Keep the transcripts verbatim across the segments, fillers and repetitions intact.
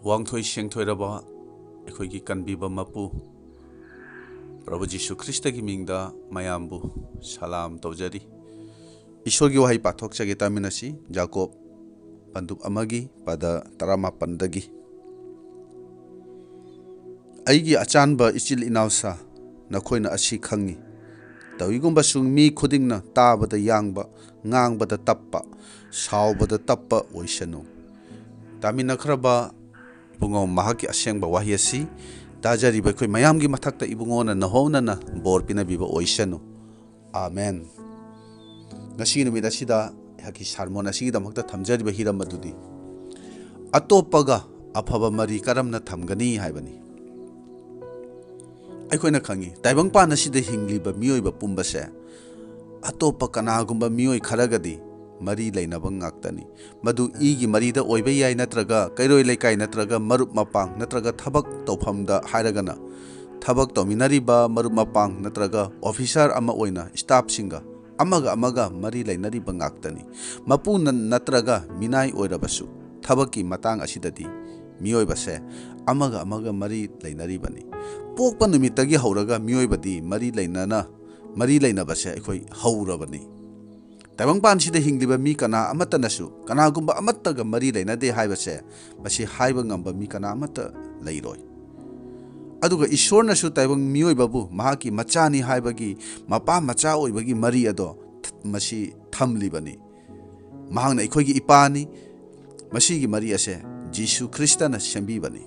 ꯋꯥꯡꯊꯣꯏ ꯁꯦꯡꯊꯣꯏꯔꯕ ꯑꯩꯈꯣꯏꯒꯤ ꯀꯟꯕꯤꯕ ꯃꯄꯨ ꯄ꯭ꯔꯚꯨ ꯖꯤꯁꯨ ꯈ꯭ꯔꯤꯁꯇꯒꯤ ꯃꯤꯡꯗ ꯃꯌꯥꯝꯕꯨ ꯁꯂꯥꯝ ꯇꯧꯖꯔꯤ꯫ ꯏꯁꯣꯔꯒꯤ ꯋꯥꯍꯩ ꯄꯥꯊꯣꯛꯆꯒꯦ, ꯇꯥꯃꯤꯟꯅꯁꯤ꯫ ꯖꯥꯀꯣꯕ ꯄꯟꯗꯨꯞ ꯑꯃꯒꯤ ꯄꯗ ꯇꯔꯥꯃꯥꯄꯟꯗꯒꯤ꯫ "ꯑꯩꯒꯤ ꯑꯆꯥꯟꯕ ꯏꯆꯤꯜ ꯏꯅꯥꯎꯁꯥ, ꯅꯈꯣꯏꯅ ꯑꯁꯤ ꯈꯪꯉꯤ꯫ ꯇꯧꯏꯒꯨꯝꯕꯁꯨ ꯃꯤ ꯈꯨꯗꯤꯡꯅ ꯇꯥꯕꯗ ꯌꯥꯡꯕ, ꯉꯥꯡꯕꯗ ꯇꯞꯄ, ꯁꯥꯎꯕꯗ ꯇꯞꯄ ꯑꯣꯏꯁꯅꯨ꯫" ꯇꯥꯃꯤꯟꯅꯈ꯭ꯔꯕ ꯏꯕꯨꯡꯉꯣ, ꯃꯍꯥꯛꯀꯤ ꯑꯁꯦꯡꯕ ꯋꯥꯍꯩ ꯑꯁꯤ ꯇꯥꯖꯔꯤꯕ ꯑꯩꯈꯣꯏ ꯃꯌꯥꯝꯒꯤ ꯃꯊꯛꯇ ꯏꯕꯨꯡꯉꯣꯅ ꯅꯍꯧꯅꯅ ꯕꯣꯔ ꯄꯤꯅꯕꯤꯕ ꯑꯣꯏꯁꯅꯨ꯫ ꯑꯥꯃꯦꯟ꯫ ꯉꯁꯤꯒꯤ ꯅꯨꯃꯤꯠ ꯑꯁꯤꯗ ꯑꯩꯍꯥꯛꯀꯤ ꯁꯥꯔꯃꯣꯟ ꯑꯁꯤꯒꯤꯗꯃꯛꯇ ꯊꯝꯖꯔꯤꯕ ꯍꯤꯔꯝ ꯑꯗꯨꯗꯤ ꯑꯇꯣꯞꯄꯒ ꯑꯐꯕ ꯃꯔꯤ ꯀꯔꯝꯅ ꯊꯝꯒꯅꯤ ꯍꯥꯏꯕꯅꯤ꯫ ꯑꯩꯈꯣꯏꯅ ꯈꯪꯉꯤ, ꯇꯥꯏꯕꯪꯄꯥꯟ ꯑꯁꯤꯗ ꯍꯤꯡꯂꯤꯕ ꯃꯤꯑꯣꯏꯕ ꯄꯨꯝꯕꯁꯦ ꯑꯇꯣꯞꯄ ꯀꯅꯥꯒꯨꯝꯕ ꯃꯤꯑꯣꯏ ꯈꯔꯒꯗꯤ ꯃꯔꯤ ꯂꯩꯅꯕ ꯉꯥꯛꯇꯅꯤ꯫ ꯃꯗꯨ ꯏꯒꯤ ꯃꯔꯤꯗ ꯑꯣꯏꯕ ꯌꯥꯏ, ꯅꯠꯇ꯭ꯔꯒ ꯀꯩꯔꯣꯏ ꯂꯩꯀꯥꯏ ꯅꯠꯇ꯭ꯔꯒ ꯃꯔꯨꯞ ꯃꯄꯥꯡ ꯅꯠꯇ꯭ꯔꯒ ꯊꯕꯛ ꯇꯧꯐꯝꯗ ꯍꯥꯏꯔꯒꯅ ꯊꯕꯛ ꯇꯧꯃꯤꯟꯅꯔꯤꯕ ꯃꯔꯨꯞ ꯃꯄꯥꯡ ꯅꯠꯇ꯭ꯔꯒ ꯑꯣꯐꯤꯁꯥꯔ ꯑꯃ ꯑꯣꯏꯅ ꯁ꯭ꯇꯥꯐꯁꯤꯡꯒ ꯑꯃꯒ ꯑꯃꯒ ꯃꯔꯤ ꯂꯩꯅꯔꯤꯕ ꯉꯥꯛꯇꯅꯤ꯫ ꯃꯄꯨ ꯅ-, ꯅꯠꯇ꯭ꯔꯒ ꯃꯤꯅꯥꯏ ꯑꯣꯏꯔꯕꯁꯨ ꯊꯕꯛꯀꯤ ꯃꯇꯥꯡ ꯑꯁꯤꯗꯗꯤ ꯃꯤꯑꯣꯏꯕꯁꯦ ꯑꯃꯒ ꯑꯃꯒ ꯃꯔꯤ ꯂꯩꯅꯔꯤꯕꯅꯤ꯫ ꯄꯣꯛꯄ ꯅꯨꯃꯤꯠꯇꯒꯤ ꯍꯧꯔꯒ ꯃꯤꯑꯣꯏꯕꯗꯤ ꯃꯔꯤ ꯂꯩꯅꯅ, ꯃꯔꯤ ꯂꯩꯅꯕꯁꯦ ꯑꯩꯈꯣꯏ ꯍꯧꯔꯕꯅꯤ꯫ ꯇꯥꯏꯕꯪꯄꯥꯟꯁꯤꯗ ꯍꯤꯡꯂꯤꯕ ꯃꯤ ꯀꯅꯥ ꯑꯃꯠꯇꯅꯁꯨ ꯀꯅꯥꯒꯨꯝꯕ ꯑꯃꯠꯇꯒ ꯃꯔꯤ ꯂꯩꯅꯗꯦ ꯍꯥꯏꯕꯁꯦ ꯃꯁꯤ ꯍꯥꯏꯕ ꯉꯝꯕ ꯃꯤ ꯀꯅꯥ ꯑꯃꯠꯇ ꯂꯩꯔꯣꯏ꯫ ꯑꯗꯨꯒ ꯏꯁꯣꯔꯅꯁꯨ ꯇꯥꯏꯕꯪ ꯃꯤꯑꯣꯏꯕꯕꯨ ꯃꯍꯥꯛꯀꯤ ꯃꯆꯥꯅꯤ ꯍꯥꯏꯕꯒꯤ ꯃꯄꯥ ꯃꯆꯥ ꯑꯣꯏꯕꯒꯤ ꯃꯔꯤ ꯑꯗꯣ ꯊ-, ꯃꯁꯤ ꯊꯝꯂꯤꯕꯅꯤ꯫ ꯃꯍꯥꯛꯅ ꯑꯩꯈꯣꯏꯒꯤ ꯏꯄꯥꯅꯤ꯫ ꯃꯁꯤꯒꯤ ꯃꯔꯤ ꯑꯁꯦ ꯖꯤꯁꯨ ꯈ꯭ꯔꯤꯁꯇꯅ ꯁꯦꯝꯕꯤꯕꯅꯤ꯫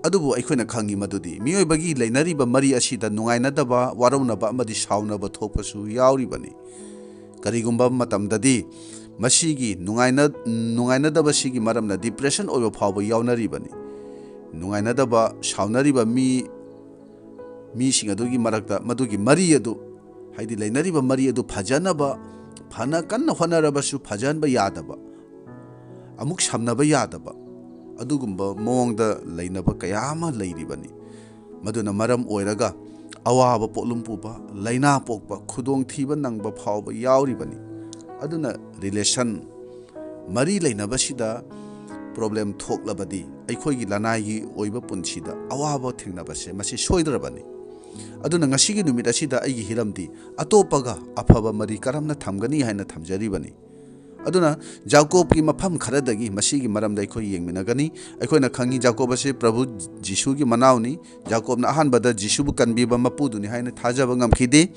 ꯑꯗꯨꯕꯨ ꯑꯩꯈꯣꯏꯅ ꯈꯪꯉꯤ ꯃꯗꯨꯗꯤ ꯃꯤꯑꯣꯏꯕꯒꯤ ꯂꯩꯅꯔꯤꯕ ꯃꯔꯤ ꯑꯁꯤꯗ ꯅꯨꯡꯉꯥꯏꯅꯗꯕ, ꯋꯥꯔꯧꯅꯕ ꯑꯃꯗꯤ ꯁꯥꯎꯅꯕ ꯊꯣꯛꯄꯁꯨ ꯌꯥꯎꯔꯤꯕꯅꯤ꯫ ꯀꯔꯤꯒꯨꯝꯕ ꯃꯇꯝꯗꯗꯤ ꯃꯁꯤꯒꯤ ꯅꯨꯡꯉꯥꯏꯅ-, ꯅꯨꯡꯉꯥꯏꯅꯗꯕꯁꯤꯒꯤ ꯃꯔꯝꯅ ꯗꯤꯄ꯭ꯔꯦꯁꯟ ꯑꯣꯏꯕ ꯐꯥꯎꯕ ꯌꯥꯎꯅꯔꯤꯕꯅꯤ꯫ ꯅꯨꯡꯉꯥꯏꯅꯗꯕ, ꯁꯥꯎꯅꯔꯤꯕ ꯃꯤ, ꯃꯤꯁꯤꯡ ꯑꯗꯨꯒꯤ ꯃꯔꯛꯇ ꯃꯗꯨꯒꯤ ꯃꯔꯤ ꯑꯗꯨ, ꯍꯥꯏꯗꯤ ꯂꯩꯅꯔꯤꯕ ꯃꯔꯤ ꯑꯗꯨ ꯐꯖꯅꯕ, ꯐꯅ ꯀꯟꯅ ꯍꯣꯠꯅꯔꯕꯁꯨ ꯐꯖꯍꯟꯕ ꯌꯥꯗꯕ, ꯑꯃꯨꯛ ꯁꯝꯅꯕ ꯌꯥꯗꯕ, ꯑꯗꯨꯒꯨꯝꯕ ꯃꯑꯣꯡꯗ ꯂꯩꯅꯕ ꯀꯌꯥ ꯑꯃ ꯂꯩꯔꯤꯕꯅꯤ꯫ ꯃꯗꯨꯅ ꯃꯔꯝ ꯑꯣꯏꯔꯒ ꯑꯋꯥꯕ ꯄꯣꯠꯂꯨꯝ ꯄꯨꯕ, ꯂꯥꯏꯅꯥ ꯄꯣꯛꯄ, ꯈꯨꯗꯣꯡꯊꯤꯕ ꯅꯪꯕ ꯐꯥꯎꯕ ꯌꯥꯎꯔꯤꯕꯅꯤ꯫ ꯑꯗꯨꯅ ꯔꯤꯂꯦꯁꯟ, ꯃꯔꯤ ꯂꯩꯅꯕꯁꯤꯗ ꯄ꯭ꯔꯣꯕ꯭ꯂꯦꯝ ꯊꯣꯛꯂꯕꯗꯤ ꯑꯩꯈꯣꯏꯒꯤ ꯂꯅꯥꯏꯒꯤ ꯑꯣꯏꯕ ꯄꯨꯟꯁꯤꯗ ꯑꯋꯥꯕ ꯊꯦꯡꯅꯕꯁꯦ ꯃꯁꯤ ꯁꯣꯏꯗ꯭ꯔꯕꯅꯤ꯫ ꯑꯗꯨꯅ ꯉꯁꯤꯒꯤ ꯅꯨꯃꯤꯠ ꯑꯁꯤꯗ ꯑꯩꯒꯤ ꯍꯤꯔꯝꯗꯤ ꯑꯇꯣꯞꯄꯒ ꯑꯐꯕ ꯃꯔꯤ ꯀꯔꯝꯅ ꯊꯝꯒꯅꯤ ꯍꯥꯏꯅ ꯊꯝꯖꯔꯤꯕꯅꯤ꯫ ꯑꯗꯨꯅ ꯖꯥꯀꯣꯕꯀꯤ ꯃꯐꯝ ꯈꯔꯗꯒꯤ ꯃꯁꯤꯒꯤ ꯃꯔꯝꯗ ꯑꯩꯈꯣꯏ ꯌꯦꯡꯃꯤꯟꯅꯒꯅꯤ꯫ ꯑꯩꯈꯣꯏꯅ ꯈꯪꯉꯤ ꯖꯥꯀꯣꯕ ꯑꯁꯤ ꯄ꯭ꯔꯚꯨ ꯖꯤꯁꯨꯒꯤ ꯃꯅꯥꯎꯅꯤ꯫ ꯖꯥꯀꯣꯕꯅ ꯑꯍꯥꯟꯕꯗ ꯖꯤꯁꯨꯕꯨ ꯀꯟꯕꯤꯕ ꯃꯄꯨꯗꯨꯅꯤ ꯍꯥꯏꯅ ꯊꯥꯖꯕ ꯉꯝꯈꯤꯗꯦ꯫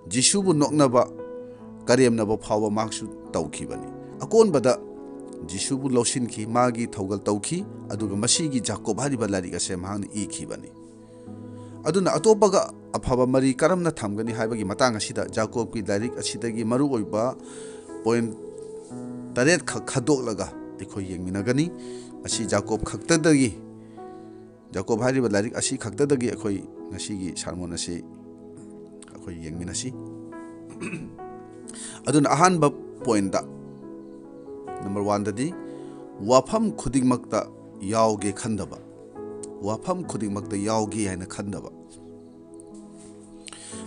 ꯖꯤꯁꯨꯕꯨ ꯅꯣꯛꯅꯕ, ꯀꯔꯦꯝꯅꯕ ꯐꯥꯎꯕ ꯃꯍꯥꯛꯁꯨ ꯇꯧꯈꯤꯕꯅꯤ꯫ ꯑꯀꯣꯟꯕꯗ ꯖꯤꯁꯨꯕꯨ ꯂꯧꯁꯤꯟꯈꯤ, ꯃꯥꯒꯤ ꯊꯧꯒꯜ ꯇꯧꯈꯤ, ꯑꯗꯨꯒ ꯃꯁꯤꯒꯤ ꯖꯥꯀꯣꯕ ꯍꯥꯏꯔꯤꯕ ꯂꯥꯏꯔꯤꯛ ꯑꯁꯦ ꯃꯍꯥꯛꯅ ꯏꯈꯤꯕꯅꯤ꯫ ꯑꯗꯨꯅ ꯑꯇꯣꯞꯄꯒ ꯑꯐꯕ ꯃꯔꯤ ꯀꯔꯝꯅ ꯊꯝꯒꯅꯤ ꯍꯥꯏꯕꯒꯤ ꯃꯇꯥꯡ ꯑꯁꯤꯗ ꯖꯥꯀꯣꯕꯀꯤ ꯂꯥꯏꯔꯤꯛ ꯑꯁꯤꯗꯒꯤ ꯃꯔꯨꯑꯣꯏꯕ ꯄꯣꯏꯟ ꯇꯔꯦꯠ ꯈꯛ ꯈꯟꯗꯣꯛꯂꯒ ꯑꯩꯈꯣꯏ ꯌꯦꯡꯃꯤꯟꯅꯒꯅꯤ꯫ ꯃꯁꯤ ꯖꯥꯀꯣꯕ ꯈꯛꯇꯗꯒꯤ, ꯖꯥꯀꯣꯕ ꯍꯥꯏꯔꯤꯕ ꯂꯥꯏꯔꯤꯛ ꯑꯁꯤ ꯈꯛꯇꯗꯒꯤ ꯑꯩꯈꯣꯏ ꯉꯁꯤꯒꯤ ꯁꯥꯔꯃꯣꯟ ꯑꯁꯤ ꯑꯩꯈꯣꯏ ꯌꯦꯡꯃꯤꯟꯅꯁꯤ꯫ ꯑꯗꯨꯅ ꯑꯍꯥꯟꯕ ꯄꯣꯏꯟꯗ, ꯅꯝꯕꯔ ꯋꯥꯟꯗꯗꯤ, ꯋꯥꯐꯝ ꯈꯨꯗꯤꯡꯃꯛꯇ ꯌꯥꯎꯒꯦ ꯈꯟꯗꯕ꯫ ꯋꯥꯐꯝ ꯈꯨꯗꯤꯡꯃꯛꯇ ꯌꯥꯎꯒꯦ ꯍꯥꯏꯅ ꯈꯟꯗꯕ꯫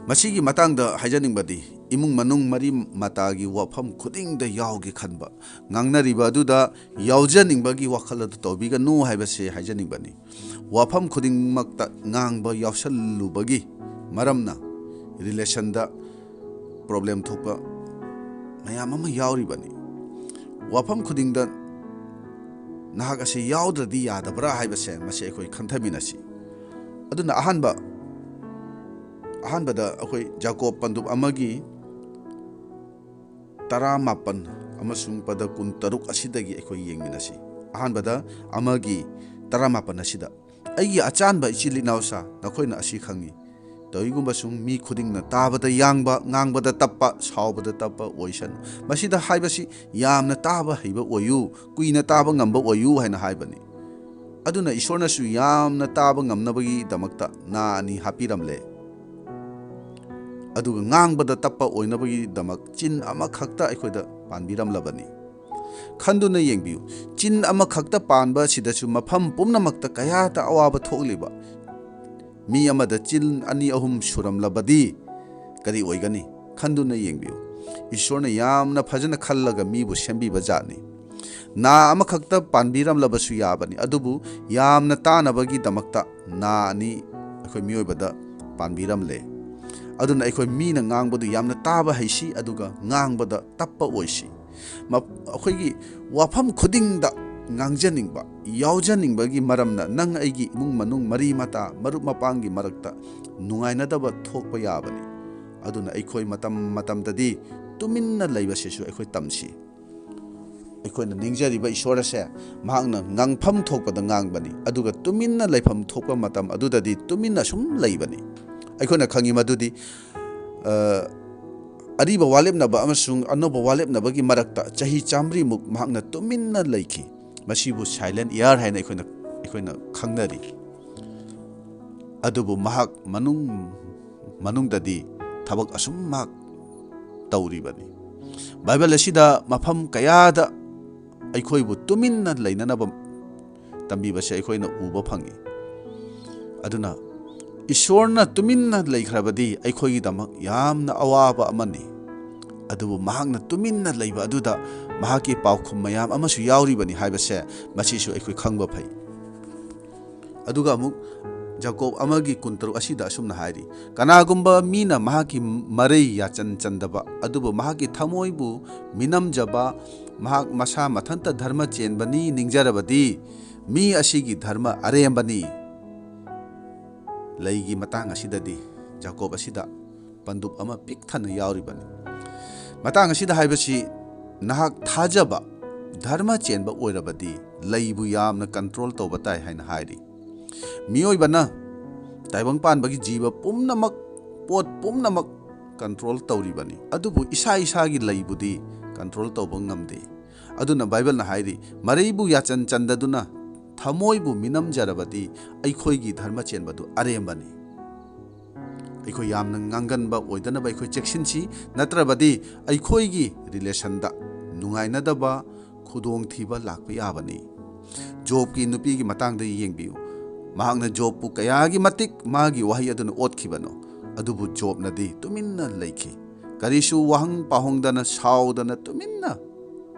ꯃꯁꯤꯒꯤ ꯃꯇꯥꯡꯗ ꯍꯥꯏꯖꯅꯤꯡꯕꯗꯤ, ꯏꯃꯨꯡ ꯃꯅꯨꯡ ꯃꯔꯤ ꯃꯇꯥꯒꯤ ꯋꯥꯐꯝ ꯈꯨꯗꯤꯡꯗ ꯌꯥꯎꯒꯦ ꯈꯟꯕ, ꯉꯥꯡꯅꯔꯤꯕ ꯑꯗꯨꯗ ꯌꯥꯎꯖꯅꯤꯡꯕꯒꯤ ꯋꯥꯈꯜ ꯑꯗꯨ ꯇꯧꯕꯤꯒꯅꯨ ꯍꯥꯏꯕꯁꯦ ꯍꯥꯏꯖꯅꯤꯡꯕꯅꯤ꯫ ꯋꯥꯐꯝ ꯈꯨꯗꯤꯡꯃꯛꯇ ꯉꯥꯡꯕ ꯌꯥꯎꯁꯜꯂꯨꯕꯒꯤ ꯃꯔꯝꯅ ꯔꯤꯂꯦꯁꯟꯗ ꯄ꯭ꯔꯣꯕ꯭ꯂꯦꯝ ꯊꯣꯛꯄ ꯃꯌꯥꯝ ꯑꯃ ꯌꯥꯎꯔꯤꯕꯅꯤ꯫ ꯋꯥꯐꯝ ꯈꯨꯗꯤꯡꯗ ꯅꯍꯥꯛ ꯑꯁꯤ ꯌꯥꯎꯗ꯭ꯔꯗꯤ ꯌꯥꯗꯕ꯭ꯔꯥ ꯍꯥꯏꯕꯁꯦ ꯃꯁꯤ ꯑꯩꯈꯣꯏ ꯈꯟꯊꯃꯤꯟꯅꯁꯤ꯫ ꯑꯗꯨꯅ ꯑꯍꯥꯟꯕ, ꯑꯍꯥꯟꯕꯗ ꯑꯩꯈꯣꯏ ꯖꯥꯀꯣꯕ ꯄꯟꯗꯨꯞ ꯑꯃꯒꯤ ꯇꯔꯥꯃꯥꯄꯟ ꯑꯃꯁꯨꯡ ꯄꯗ ꯀꯨꯟꯇꯔꯨꯛ ꯑꯁꯤꯗꯒꯤ ꯑꯩꯈꯣꯏ ꯌꯦꯡꯃꯤꯟꯅꯁꯤ꯫ ꯑꯍꯥꯟꯕꯗ ꯑꯃꯒꯤ ꯇꯔꯥꯃꯥꯄꯟ ꯑꯁꯤꯗ, "ꯑꯩꯒꯤ ꯑꯆꯥꯟꯕ ꯏꯆꯤꯜ ꯏꯅꯥꯎꯁꯥ, ꯅꯈꯣꯏꯅ ꯑꯁꯤ ꯈꯪꯉꯤ꯫ ꯇꯧꯏꯒꯨꯝꯕꯁꯨꯡ ꯃꯤ ꯈꯨꯗꯤꯡꯅ ꯇꯥꯕꯗ ꯌꯥꯡꯕ, ꯉꯥꯡꯕꯗ ꯇꯞꯄ, ꯁꯥꯎꯕꯗ ꯇꯞꯄ ꯑꯣꯏꯁꯅꯨ꯫" ꯃꯁꯤꯗ ꯍꯥꯏꯕꯁꯤ ꯌꯥꯝꯅ ꯇꯥꯕ ꯍꯩꯕ ꯑꯣꯏꯌꯨ, ꯀꯨꯏꯅ ꯇꯥꯕ ꯉꯝꯕ ꯑꯣꯏꯌꯨ ꯍꯥꯏꯅ ꯍꯥꯏꯕꯅꯤ꯫ ꯑꯗꯨꯅ ꯏꯁꯣꯔꯅꯁꯨ ꯌꯥꯝꯅ ꯇꯥꯕ ꯉꯝꯅꯕꯒꯤꯗꯃꯛꯇ ꯅꯥ ꯑꯅꯤ ꯍꯥꯞꯄꯤꯔꯝꯂꯦ꯫ ꯑꯗꯨꯒ ꯉꯥꯡꯕꯗ ꯇꯞꯄ ꯑꯣꯏꯅꯕꯒꯤꯗꯃꯛ ꯆꯤꯟ ꯑꯃꯈꯛꯇ ꯑꯩꯈꯣꯏꯗ ꯄꯥꯟꯕꯤꯔꯝꯂꯕꯅꯤ꯫ ꯈꯟꯗꯨꯅ ꯌꯦꯡꯕꯤꯌꯨ, ꯆꯤꯟ ꯑꯃꯈꯛꯇ ꯄꯥꯟꯕ ꯑꯁꯤꯗꯁꯨ ꯃꯐꯝ ꯄꯨꯝꯅꯃꯛꯇ ꯀꯌꯥꯗ ꯑꯋꯥꯕ ꯊꯣꯛꯂꯤꯕ ꯃꯤ ꯑꯃꯗ ꯆꯤꯟ ꯑꯅꯤ ꯑꯍꯨꯝ ꯁꯨꯔꯝꯂꯕꯗꯤ ꯀꯔꯤ ꯑꯣꯏꯒꯅꯤ? ꯈꯟꯗꯨꯅ ꯌꯦꯡꯕꯤꯌꯨ꯫ ꯏꯁꯣꯔꯅ ꯌꯥꯝꯅ ꯐꯖꯅ ꯈꯜꯂꯒ ꯃꯤꯕꯨ ꯁꯦꯝꯕꯤꯕ ꯖꯥꯠꯅꯤ꯫ ꯅꯥ ꯑꯃꯈꯛꯇ ꯄꯥꯟꯕꯤꯔꯝꯂꯕꯁꯨ ꯌꯥꯕꯅꯤ, ꯑꯗꯨꯕꯨ ꯌꯥꯝꯅ ꯇꯥꯅꯕꯒꯤꯗꯃꯛꯇ ꯅꯥ ꯑꯅꯤ ꯑꯩꯈꯣꯏ ꯃꯤꯑꯣꯏꯕꯗ ꯄꯥꯟꯕꯤꯔꯝꯂꯦ꯫ ꯑꯗꯨꯅ ꯑꯩꯈꯣꯏ ꯃꯤꯅ ꯉꯥꯡꯕꯗꯨ ꯌꯥꯝꯅ ꯇꯥꯕ ꯍꯩꯁꯤ, ꯑꯗꯨꯒ ꯉꯥꯡꯕꯗ ꯇꯞꯄ ꯑꯣꯏꯁꯤ꯫ ꯃ-, ꯑꯩꯈꯣꯏꯒꯤ ꯋꯥꯐꯝ ꯈꯨꯗꯤꯡꯗ ꯉꯥꯡꯖꯅꯤꯡꯕ, ꯌꯥꯎꯖꯅꯤꯡꯕꯒꯤ ꯃꯔꯝꯅ ꯅꯪ ꯑꯩꯒꯤ ꯏꯃꯨꯡ ꯃꯅꯨꯡ, ꯃꯔꯤ ꯃꯇꯥ, ꯃꯔꯨꯞ ꯃꯄꯥꯡꯒꯤ ꯃꯔꯛꯇ ꯅꯨꯡꯉꯥꯏꯅꯗꯕ ꯊꯣꯛꯄ ꯌꯥꯕꯅꯤ꯫ ꯑꯗꯨꯅ ꯑꯩꯈꯣꯏ ꯃꯇꯝ ꯃꯇꯝꯗꯗꯤ ꯇꯨꯃꯤꯟꯅ ꯂꯩꯕꯁꯤꯁꯨ ꯑꯩꯈꯣꯏ ꯇꯝꯁꯤ꯫ ꯑꯩꯈꯣꯏꯅ ꯅꯤꯡꯖꯔꯤꯕ ꯏꯁꯣꯔ ꯑꯁꯦ ꯃꯍꯥꯛꯅ ꯉꯥꯡꯐꯝ ꯊꯣꯛꯄꯗ ꯉꯥꯡꯕꯅꯤ, ꯑꯗꯨꯒ ꯇꯨꯃꯤꯟꯅ ꯂꯩꯐꯝ ꯊꯣꯛꯄ ꯃꯇꯝ ꯑꯗꯨꯗꯗꯤ ꯇꯨꯃꯤꯟꯅ ꯁꯨꯝ ꯂꯩꯕꯅꯤ꯫ ꯑꯩꯈꯣꯏꯅ ꯈꯪꯉꯤ ꯃꯗꯨꯗꯤ, ꯑ, ꯑꯔꯤꯕ ꯋꯥꯂꯦꯞꯅꯕ ꯑꯃꯁꯨꯡ ꯑꯅꯧꯕ ꯋꯥꯂꯦꯞꯅꯕꯒꯤ ꯃꯔꯛꯇ ꯆꯍꯤ ꯆꯥꯃꯔꯤꯃꯨꯛ ꯃꯍꯥꯛꯅ ꯇꯨꯃꯤꯟꯅ ꯂꯩꯈꯤ꯫ ꯃꯁꯤꯕꯨ silent year ꯍꯥꯏꯅ ꯑꯩꯈꯣꯏꯅ, ꯑꯩꯈꯣꯏꯅ ꯈꯪꯅꯔꯤ꯫ ꯑꯗꯨꯕꯨ ꯃꯍꯥꯛ ꯃꯅꯨꯡ, ꯃꯅꯨꯡꯗꯗꯤ ꯊꯕꯛ ꯑꯁꯨꯝ ꯃꯍꯥꯛ ꯇꯧꯔꯤꯕꯅꯤ꯫ ꯕꯥꯏꯕꯜ ꯑꯁꯤꯗ ꯃꯐꯝ ꯀꯌꯥꯗ ꯑꯩꯈꯣꯏꯕꯨ ꯇꯨꯃꯤꯟꯅ ꯂꯩꯅꯅꯕ ꯇꯝꯕꯤꯕꯁꯦ ꯑꯩꯈꯣꯏꯅ ꯎꯕ ꯐꯪꯉꯤ꯫ ꯑꯗꯨꯅ ꯏꯁꯣꯔꯅ ꯇꯨꯃꯤꯟꯅ ꯂꯩꯈ꯭ꯔꯕꯗꯤ ꯑꯩꯈꯣꯏꯒꯤꯗꯃꯛ ꯌꯥꯝꯅ ꯑꯋꯥꯕ ꯑꯃꯅꯤ꯫ ꯑꯗꯨꯕꯨ ꯃꯍꯥꯛꯅ ꯇꯨꯃꯤꯟꯅ ꯂꯩꯕ ꯑꯗꯨꯗ ꯃꯍꯥꯛꯀꯤ ꯄꯥꯎꯈꯨꯝ ꯃꯌꯥꯝ ꯑꯃꯁꯨ ꯌꯥꯎꯔꯤꯕꯅꯤ ꯍꯥꯏꯕꯁꯦ ꯃꯁꯤꯁꯨ ꯑꯩꯈꯣꯏ ꯈꯪꯕ ꯐꯩ꯫ ꯑꯗꯨꯒ ꯑꯃꯨꯛ ꯖꯀꯣꯕ ꯑꯃꯒꯤ ꯀꯨꯟꯇꯔꯨꯛ ꯑꯁꯤꯗ ꯑꯁꯨꯝꯅ ꯍꯥꯏꯔꯤ, "ꯀꯅꯥꯒꯨꯝꯕ ꯃꯤꯅ ꯃꯍꯥꯛꯀꯤ ꯃꯔꯩ ꯌꯥꯆꯟ ꯆꯟꯗꯕ, ꯑꯗꯨꯕꯨ ꯃꯍꯥꯛꯀꯤ ꯊꯃꯣꯏꯕꯨ ꯃꯤꯅꯝꯖꯕ, ꯃꯍꯥꯛ ꯃꯁꯥ ꯃꯊꯟꯇ ꯙꯔꯃ ꯆꯦꯟꯕꯅꯤ ꯅꯤꯡꯖꯔꯕꯗꯤ, ꯃꯤ ꯑꯁꯤꯒꯤ ꯙꯔꯃ ꯑꯔꯦꯝꯕꯅꯤ꯫" ꯂꯩꯒꯤ ꯃꯇꯥꯡ ꯑꯁꯤꯗꯗꯤ ꯖꯀꯣꯕ ꯑꯁꯤꯗ ꯄꯟꯗꯨꯞ ꯑꯃ ꯄꯤꯛ ꯊꯟꯅ ꯌꯥꯎꯔꯤꯕꯅꯤ꯫ ꯃꯇꯥꯡ ꯑꯁꯤꯗ ꯍꯥꯏꯕꯁꯤ, ꯅꯍꯥꯛ ꯊꯥꯖꯕ, ꯙꯔꯃ ꯆꯦꯟꯕ ꯑꯣꯏꯔꯕꯗꯤ ꯂꯩꯕꯨ ꯌꯥꯝꯅ control ꯇꯧꯕ ꯇꯥꯏ ꯍꯥꯏꯅ ꯍꯥꯏꯔꯤ꯫ ꯃꯤꯑꯣꯏꯕꯅ, ꯇꯥꯏꯕꯪ ꯄꯥꯟꯕꯒꯤ ꯖꯤꯕ ꯄꯨꯝꯅꯃꯛ, ꯄꯣꯠ ꯄꯨꯝꯅꯃꯛ control ꯇꯧꯔꯤꯕꯅꯤ, ꯑꯗꯨꯕꯨ ꯏꯁꯥ ꯏꯁꯥꯒꯤ ꯂꯩꯕꯨꯗꯤ control ꯇꯧꯕ ꯉꯝꯗꯦ꯫ ꯑꯗꯨꯅ ꯕꯥꯏꯕꯜꯅ ꯍꯥꯏꯔꯤ, "ꯃꯔꯩꯕꯨ ꯌꯥꯆꯟ ꯆꯟꯗꯗꯨꯅ ꯊꯃꯣꯏꯕꯨ ꯃꯤꯅꯝꯖꯔꯕꯗꯤ ꯑꯩꯈꯣꯏꯒꯤ ꯙꯔꯃ ꯆꯦꯟꯕꯗꯨ ꯑꯔꯦꯝꯕꯅꯤ꯫" ꯑꯩꯈꯣꯏ ꯌꯥꯝꯅ ꯉꯥꯡꯒꯟꯕ ꯑꯣꯏꯗꯅꯕ ꯑꯩꯈꯣꯏ ꯆꯦꯛꯁꯤꯟꯁꯤ, ꯅꯠꯇ꯭ꯔꯕꯗꯤ ꯑꯩꯈꯣꯏꯒꯤ relationꯗ ꯅꯨꯡꯉꯥꯏꯅꯗꯕ, ꯈꯨꯗꯣꯡꯊꯤꯕ ꯂꯥꯛꯄ ꯌꯥꯕꯅꯤ꯫ ꯖꯣꯕꯀꯤ ꯅꯨꯄꯤꯒꯤ ꯃꯇꯥꯡꯗ ꯌꯦꯡꯕꯤꯌꯨ꯫ ꯃꯍꯥꯛꯅ ꯖꯣꯕꯄꯨ ꯀꯌꯥꯒꯤ ꯃꯇꯤꯛ ꯃꯥꯒꯤ ꯋꯥꯍꯩ ꯑꯗꯨꯅ ꯑꯣꯠꯈꯤꯕꯅꯣ, ꯑꯗꯨꯕꯨ ꯖꯣꯕꯅꯗꯤ ꯇꯨꯃꯤꯟꯅ ꯂꯩꯈꯤ꯫ ꯀꯔꯤꯁꯨ ꯋꯥꯍꯪ ꯄꯥꯎꯍꯪꯗꯅ, ꯁꯥꯎꯗꯅ ꯇꯨꯃꯤꯟꯅ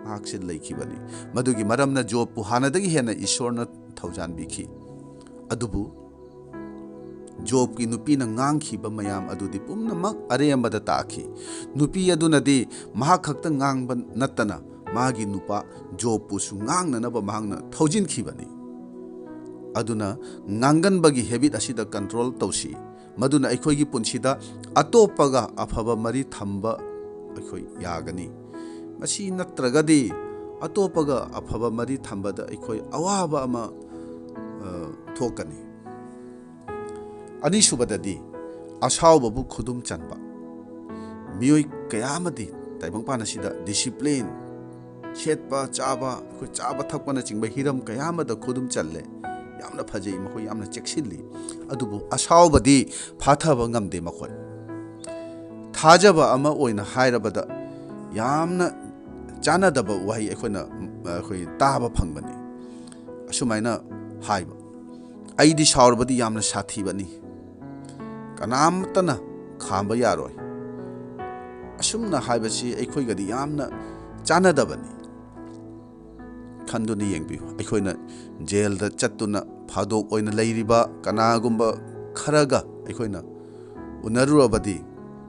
ꯃꯍꯥꯛꯁꯦ ꯂꯩꯈꯤꯕꯅꯤ꯫ ꯃꯗꯨꯒꯤ ꯃꯔꯝꯅ ꯖꯣꯕꯄꯨ ꯍꯥꯟꯅꯗꯒꯤ ꯍꯦꯟꯅ ꯏꯁꯣꯔꯅ ꯊꯧꯖꯥꯟꯕꯤꯈꯤ꯫ ꯑꯗꯨꯕꯨ ꯖꯣꯕꯀꯤ ꯅꯨꯄꯤꯅ ꯉꯥꯡꯈꯤꯕ ꯃꯌꯥꯝ ꯑꯗꯨꯗꯤ ꯄꯨꯝꯅꯃꯛ ꯑꯔꯦꯝꯕꯗ ꯇꯥꯈꯤ꯫ ꯅꯨꯄꯤ ꯑꯗꯨꯅꯗꯤ ꯃꯍꯥꯛ ꯈꯛꯇ ꯉꯥꯡꯕ ꯅꯠꯇꯅ ꯃꯥꯒꯤ ꯅꯨꯄꯥ ꯖꯣꯕꯄꯨꯁꯨ ꯉꯥꯡꯅꯅꯕ ꯃꯍꯥꯛꯅ ꯊꯧꯖꯤꯟꯈꯤꯕꯅꯤ꯫ ꯑꯗꯨꯅ ꯉꯥꯡꯒꯟꯕꯒꯤ ꯍꯦꯕꯤꯠ ꯑꯁꯤꯗ ꯀꯟꯇ꯭ꯔꯣꯜ ꯇꯧꯁꯤ꯫ ꯃꯗꯨꯅ ꯑꯩꯈꯣꯏꯒꯤ ꯄꯨꯟꯁꯤꯗ ꯑꯇꯣꯞꯄꯒ ꯑꯐꯕ ꯃꯔꯤ ꯊꯝꯕ ꯑꯩꯈꯣꯏ ꯌꯥꯒꯅꯤ꯫ ꯃꯁꯤ ꯅꯠꯇ꯭ꯔꯒꯗꯤ ꯑꯇꯣꯞꯄꯒ ꯑꯐꯕ ꯃꯔꯤ ꯊꯝꯕꯗ ꯑꯩꯈꯣꯏ ꯑꯋꯥꯕ ꯑꯃ, ꯑ, ꯊꯣꯛꯀꯅꯤ꯫ ꯑꯅꯤꯁꯨꯕꯗꯗꯤ, ꯑꯁꯥꯎꯕꯕꯨ ꯈꯨꯗꯨꯝ ꯆꯟꯕ꯫ ꯃꯤꯑꯣꯏ ꯀꯌꯥ ꯑꯃꯗꯤ ꯇꯥꯏꯕꯪꯄꯥꯟ ꯑꯁꯤꯗ ꯗꯤꯁꯤꯄ꯭ꯂꯤꯟ, ꯁꯦꯠꯄ ꯆꯥꯕ, ꯑꯩꯈꯣꯏ ꯆꯥꯕ ꯊꯛꯄꯅꯆꯤꯡꯕ ꯍꯤꯔꯝ ꯀꯌꯥ ꯑꯃꯗ ꯈꯨꯗꯨꯝ ꯆꯜꯂꯦ꯫ ꯌꯥꯝꯅ ꯐꯖꯩ, ꯃꯈꯣꯏ ꯌꯥꯝꯅ ꯆꯦꯛꯁꯤꯜꯂꯤ꯫ ꯑꯗꯨꯕꯨ ꯑꯁꯥꯎꯕꯗꯤ ꯐꯥꯊꯕ ꯉꯝꯗꯦ ꯃꯈꯣꯏ꯫ ꯊꯥꯖꯕ ꯑꯃ ꯑꯣꯏꯅ ꯍꯥꯏꯔꯕꯗ, ꯌꯥꯝꯅ ꯆꯥꯟꯅꯗꯕ ꯋꯥꯍꯩ ꯑꯩꯈꯣꯏꯅ, ꯑꯩꯈꯣꯏ ꯇꯥꯕ ꯐꯪꯕꯅꯤ꯫ ꯑꯁꯨꯃꯥꯏꯅ ꯍꯥꯏꯕ, "ꯑꯩꯗꯤ ꯁꯥꯎꯔꯕꯗꯤ ꯌꯥꯝꯅ ꯁꯥꯊꯤꯕꯅꯤ, ꯀꯅꯥꯝꯇꯅ ꯈꯥꯝꯕ ꯌꯥꯔꯣꯏ"꯫ ꯑꯁꯨꯝꯅ ꯍꯥꯏꯕꯁꯤ ꯑꯩꯈꯣꯏꯒꯗꯤ ꯌꯥꯝꯅ ꯆꯥꯟꯅꯗꯕꯅꯤ꯫ ꯈꯟꯗꯨꯅ ꯌꯦꯡꯕꯤꯌꯨ, ꯑꯩꯈꯣꯏꯅ ꯖꯦꯜꯗ ꯆꯠꯇꯨꯅ ꯐꯥꯗꯣꯛ ꯑꯣꯏꯅ ꯂꯩꯔꯤꯕ ꯀꯅꯥꯒꯨꯝꯕ ꯈꯔꯒ ꯑꯩꯈꯣꯏꯅ ꯎꯅꯔꯨꯔꯕꯗꯤ,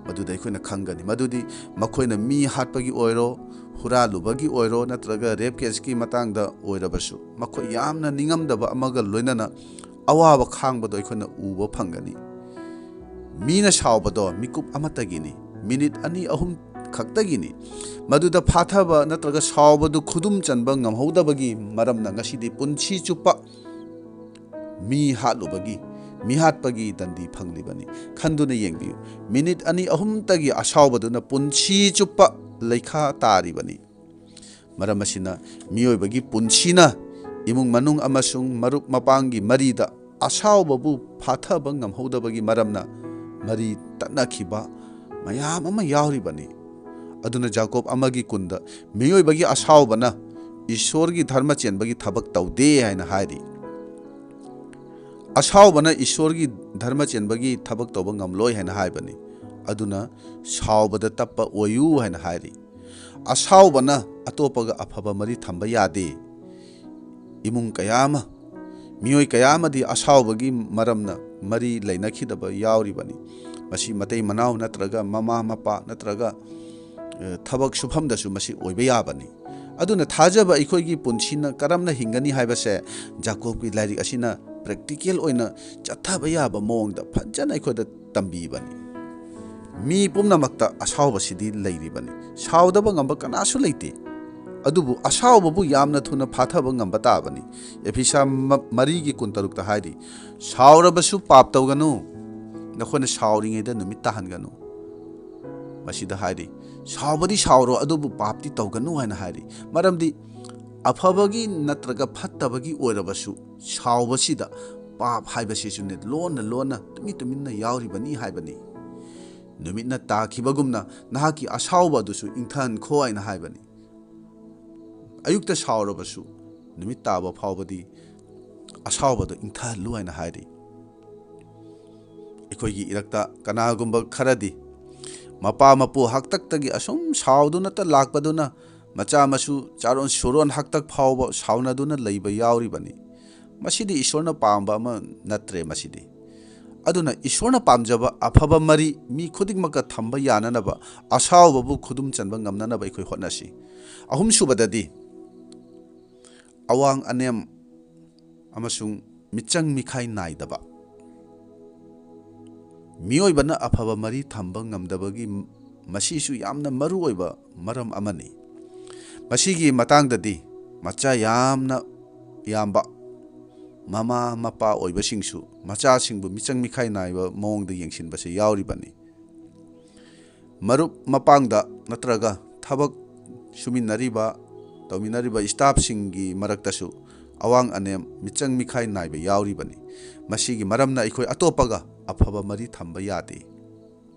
ꯃꯗꯨꯗ ꯑꯩꯈꯣꯏꯅ ꯈꯪꯒꯅꯤ꯫ ꯃꯗꯨꯗꯤ ꯃꯈꯣꯏꯅ ꯃꯤ ꯍꯥꯠꯄꯒꯤ ꯑꯣꯏꯔꯣ, ꯍꯨꯔꯥꯜꯂꯨꯕꯒꯤ ꯑꯣꯏꯔꯣ, ꯅꯠꯇ꯭ꯔꯒ ꯔꯦꯞ ꯀꯦꯁꯀꯤ ꯃꯇꯥꯡꯗ ꯑꯣꯏꯔꯕꯁꯨ, ꯃꯈꯣꯏ ꯌꯥꯝꯅ ꯅꯤꯡꯉꯝꯗꯕ ꯑꯃꯒ ꯂꯣꯏꯅꯅ ꯑꯋꯥꯕ ꯈꯥꯡꯕꯗꯣ ꯑꯩꯈꯣꯏꯅ ꯎꯕ ꯐꯪꯒꯅꯤ꯫ ꯃꯤꯅ ꯁꯥꯎꯕꯗꯣ ꯃꯤꯀꯨꯞ ꯑꯃꯠꯇꯒꯤꯅꯤ, ꯃꯤꯅꯤꯠ ꯑꯅꯤ ꯑꯍꯨꯝ ꯈꯛꯇꯒꯤꯅꯤ꯫ ꯃꯗꯨꯗ ꯐꯥꯊꯕ ꯅꯠꯇ꯭ꯔꯒ ꯁꯥꯎꯕꯗꯨ ꯈꯨꯗꯨꯝ ꯆꯟꯕ ꯉꯝꯍꯧꯗꯕꯒꯤ ꯃꯔꯝꯅ ꯉꯁꯤꯗꯤ ꯄꯨꯟꯁꯤ ꯆꯨꯞꯄ ꯃꯤ ꯍꯥꯠꯂꯨꯕꯒꯤ, ꯃꯤꯍꯥꯠꯄꯒꯤ ꯗꯟꯗꯤ ꯐꯪꯂꯤꯕꯅꯤ꯫ ꯈꯟꯗꯨꯅ ꯌꯦꯡꯕꯤꯌꯨ, ꯃꯤꯅꯤꯠ ꯑꯅꯤ ꯑꯍꯨꯝꯇꯒꯤ ꯑꯁꯥꯎꯕꯗꯨꯅ ꯄꯨꯟꯁꯤ ꯆꯨꯞꯄ ꯂꯩꯈꯥ ꯇꯥꯔꯤꯕꯅꯤ꯫ ꯃꯔꯝ ꯑꯁꯤꯅ ꯃꯤꯑꯣꯏꯕꯒꯤ ꯄꯨꯟꯁꯤꯅ ꯏꯃꯨꯡ ꯃꯅꯨꯡ ꯑꯃꯁꯨꯡ ꯃꯔꯨꯞ ꯃꯄꯥꯡꯒꯤ ꯃꯔꯤꯗ ꯑꯁꯥꯎꯕꯕꯨ ꯐꯥꯊꯕ ꯉꯝꯍꯧꯗꯕꯒꯤ ꯃꯔꯝꯅ ꯃꯔꯤ ꯇꯠꯅꯈꯤꯕ ꯃꯌꯥꯝ ꯑꯃ ꯌꯥꯎꯔꯤꯕꯅꯤ꯫ ꯑꯗꯨꯅ ꯖꯥꯀꯣꯕ ꯑꯃꯒꯤ ꯀꯨꯟꯗ ꯃꯤꯑꯣꯏꯕꯒꯤ ꯑꯁꯥꯎꯕꯅ ꯏꯁꯣꯔꯒꯤ ꯙꯔꯃ ꯆꯦꯟꯕꯒꯤ ꯊꯕꯛ ꯇꯧꯗꯦ ꯍꯥꯏꯅ ꯍꯥꯏꯔꯤ꯫ ꯑꯁꯥꯎꯕꯅ ꯏꯁꯣꯔꯒꯤ ꯙꯔꯃ ꯆꯦꯟꯕꯒꯤ ꯊꯕꯛ ꯇꯧꯕ ꯉꯝꯂꯣꯏ ꯍꯥꯏꯅ ꯍꯥꯏꯕꯅꯤ꯫ ꯑꯗꯨꯅ ꯁꯥꯎꯕꯗ ꯇꯞꯄ ꯑꯣꯏꯌꯨ ꯍꯥꯏꯅ ꯍꯥꯏꯔꯤ꯫ ꯑꯁꯥꯎꯕꯅ ꯑꯇꯣꯞꯄꯒ ꯑꯐꯕ ꯃꯔꯤ ꯊꯝꯕ ꯌꯥꯗꯦ꯫ ꯏꯃꯨꯡ ꯀꯌꯥ ꯑꯃ, ꯃꯤꯑꯣꯏ ꯀꯌꯥ ꯑꯃꯗꯤ ꯑꯁꯥꯎꯕꯒꯤ ꯃꯔꯝꯅ ꯃꯔꯤ ꯂꯩꯅꯈꯤꯗꯕ ꯌꯥꯎꯔꯤꯕꯅꯤ꯫ ꯃꯁꯤ ꯃꯇꯩ ꯃꯅꯥꯎ ꯅꯠꯇ꯭ꯔꯒ ꯃꯃꯥ ꯃꯄꯥ ꯅꯠꯇ꯭ꯔꯒ, ꯑ, ꯊꯕꯛ ꯁꯨꯐꯝꯗꯁꯨ ꯃꯁꯤ ꯑꯣꯏꯕ ꯌꯥꯕꯅꯤ꯫ ꯑꯗꯨꯅ ꯊꯥꯖꯕ ꯑꯩꯈꯣꯏꯒꯤ ꯄꯨꯟꯁꯤꯅ ꯀꯔꯝꯅ ꯍꯤꯡꯒꯅꯤ ꯍꯥꯏꯕꯁꯦ ꯖꯥꯀꯣꯕꯀꯤ ꯂꯥꯏꯔꯤꯛ ꯑꯁꯤꯅ practical ꯑꯣꯏꯅ ꯆꯠꯊꯕ ꯌꯥꯕ ꯃꯑꯣꯡꯗ ꯐꯖꯅ ꯑꯩꯈꯣꯏꯗ ꯇꯝꯕꯤꯕꯅꯤ꯫ ꯃꯤ ꯄꯨꯝꯅꯃꯛꯇ ꯑꯁꯥꯎꯕꯁꯤꯗꯤ ꯂꯩꯔꯤꯕꯅꯤ꯫ ꯁꯥꯎꯗꯕ ꯉꯝꯕ ꯀꯅꯥꯁꯨ ꯂꯩꯇꯦ꯫ ꯑꯗꯨꯕꯨ ꯑꯁꯥꯎꯕꯕꯨ ꯌꯥꯝꯅ ꯊꯨꯅ ꯐꯥꯊꯕ ꯉꯝꯕ ꯇꯥꯕꯅꯤ꯫ ꯑꯦꯐꯤꯁꯥ ꯃ-, ꯃꯔꯤꯒꯤ ꯀꯨꯟꯇꯔꯨꯛꯇ ꯍꯥꯏꯔꯤ, "ꯁꯥꯎꯔꯕꯁꯨ ꯄꯥꯞ ꯇꯧꯒꯅꯨ꯫ ꯅꯈꯣꯏꯅ ꯁꯥꯎꯔꯤꯉꯩꯗ ꯅꯨꯃꯤꯠ ꯇꯥꯍꯟꯒꯅꯨ"꯫ ꯃꯁꯤꯗ ꯍꯥꯏꯔꯤ, "ꯁꯥꯎꯕꯗꯤ ꯁꯥꯎꯔꯣ, ꯑꯗꯨꯕꯨ ꯄꯥꯞꯇꯤ ꯇꯧꯒꯅꯨ" ꯍꯥꯏꯅ ꯍꯥꯏꯔꯤ꯫ ꯃꯔꯝꯗꯤ ꯑꯐꯕꯒꯤ ꯅꯠꯇ꯭ꯔꯒ ꯐꯠꯇꯕꯒꯤ ꯑꯣꯏꯔꯕꯁꯨ ꯁꯥꯎꯕꯁꯤꯗ ꯄꯥꯞ ꯍꯥꯏꯕꯁꯤꯁꯨꯅꯦ ꯂꯣꯟꯅ ꯂꯣꯟꯅ ꯇꯨꯃꯤꯟ ꯇꯨꯃꯤꯟꯅ ꯌꯥꯎꯔꯤꯕꯅꯤ ꯍꯥꯏꯕꯅꯤ꯫ "ꯅꯨꯃꯤꯠꯅ ꯇꯥꯈꯤꯕꯒꯨꯝꯅ ꯅꯍꯥꯛꯀꯤ ꯑꯁꯥꯎꯕ ꯑꯗꯨꯁꯨ ꯏꯪꯊꯍꯟꯈꯣ" ꯍꯥꯏꯅ ꯍꯥꯏꯕꯅꯤ꯫ ꯑꯌꯨꯛꯇ ꯁꯥꯎꯔꯕꯁꯨ ꯅꯨꯃꯤꯠ ꯇꯥꯕ ꯐꯥꯎꯕꯗꯤ ꯑꯁꯥꯎꯕꯗꯣ ꯏꯪꯊꯍꯜꯂꯨ ꯍꯥꯏꯅ ꯍꯥꯏꯔꯤ꯫ ꯑꯩꯈꯣꯏꯒꯤ ꯏꯔꯛꯇ ꯀꯅꯥꯒꯨꯝꯕ ꯈꯔꯗꯤ ꯃꯄꯥ ꯃꯄꯨ ꯍꯥꯛꯇꯛꯇꯒꯤ ꯑꯁꯨꯝ ꯁꯥꯎꯗꯨꯅꯇ ꯂꯥꯛꯄꯗꯨꯅ ꯃꯆꯥ ꯃꯁꯨ ꯆꯥꯔꯣꯟ ꯁꯨꯔꯣꯟ ꯍꯥꯛꯇꯛ ꯐꯥꯎꯕ ꯁꯥꯎꯅꯗꯨꯅ ꯂꯩꯕ ꯌꯥꯎꯔꯤꯕꯅꯤ꯫ ꯃꯁꯤꯗꯤ ꯏꯁꯣꯔꯅ ꯄꯥꯝꯕ ꯑꯃ ꯅꯠꯇ꯭ꯔꯦ꯫ ꯃꯁꯤꯗꯤ, ꯑꯗꯨꯅ ꯏꯁꯣꯔꯅ ꯄꯥꯝꯖꯕ ꯑꯐꯕ ꯃꯔꯤ ꯃꯤ ꯈꯨꯗꯤꯡꯃꯛꯀ ꯊꯝꯕ ꯌꯥꯅꯅꯕ, ꯑꯁꯥꯎꯕꯕꯨ ꯈꯨꯗꯨꯝ ꯆꯟꯕ ꯉꯝꯅꯅꯕ ꯑꯩꯈꯣꯏ ꯍꯣꯠꯅꯁꯤ꯫ ꯑꯍꯨꯝꯁꯨꯕꯗꯗꯤ, ꯑꯋꯥꯡ ꯑꯅꯦꯝ ꯑꯃꯁꯨꯡ ꯃꯤꯆꯪ ꯃꯤꯈꯥꯏ ꯅꯥꯏꯗꯕ꯫ ꯃꯤꯑꯣꯏꯕꯅ ꯑꯐꯕ ꯃꯔꯤ ꯊꯝꯕ ꯉꯝꯗꯕꯒꯤ ꯃꯁꯤꯁꯨ ꯌꯥꯝꯅ ꯃꯔꯨ ꯑꯣꯏꯕ ꯃꯔꯝ ꯑꯃꯅꯤ꯫ ꯃꯁꯤꯒꯤ ꯃꯇꯥꯡꯗꯗꯤ ꯃꯆꯥ ꯌꯥꯝꯅ ꯌꯥꯝꯕ ꯃꯃꯥ ꯃꯄꯥ ꯑꯣꯏꯕꯁꯤꯡꯁꯨ ꯃꯆꯥꯁꯤꯡꯕꯨ ꯃꯤꯆꯪ ꯃꯤꯈꯥꯏ ꯅꯥꯏꯕ ꯃꯑꯣꯡꯗ ꯌꯦꯡꯁꯤꯟꯕꯁꯤ ꯌꯥꯎꯔꯤꯕꯅꯤ꯫ ꯃꯔꯨꯞ ꯃꯄꯥꯡꯗ ꯅꯠꯇ꯭ꯔꯒ ꯊꯕꯛ ꯁꯨꯃꯤꯟꯅꯔꯤꯕ, ꯇꯧꯃꯤꯟꯅꯔꯤꯕ staffꯁꯤꯡꯒꯤ ꯃꯔꯛꯇꯁꯨ ꯑꯋꯥꯡ ꯑꯅꯦꯝ, ꯃꯤꯆꯪ ꯃꯤꯈꯥꯏ ꯅꯥꯏꯕ ꯌꯥꯎꯔꯤꯕꯅꯤ꯫ ꯃꯁꯤꯒꯤ ꯃꯔꯝꯅ ꯑꯩꯈꯣꯏ ꯑꯇꯣꯞꯄꯒ ꯑꯐꯕ ꯃꯔꯤ ꯊꯝꯕ ꯌꯥꯗꯦ꯫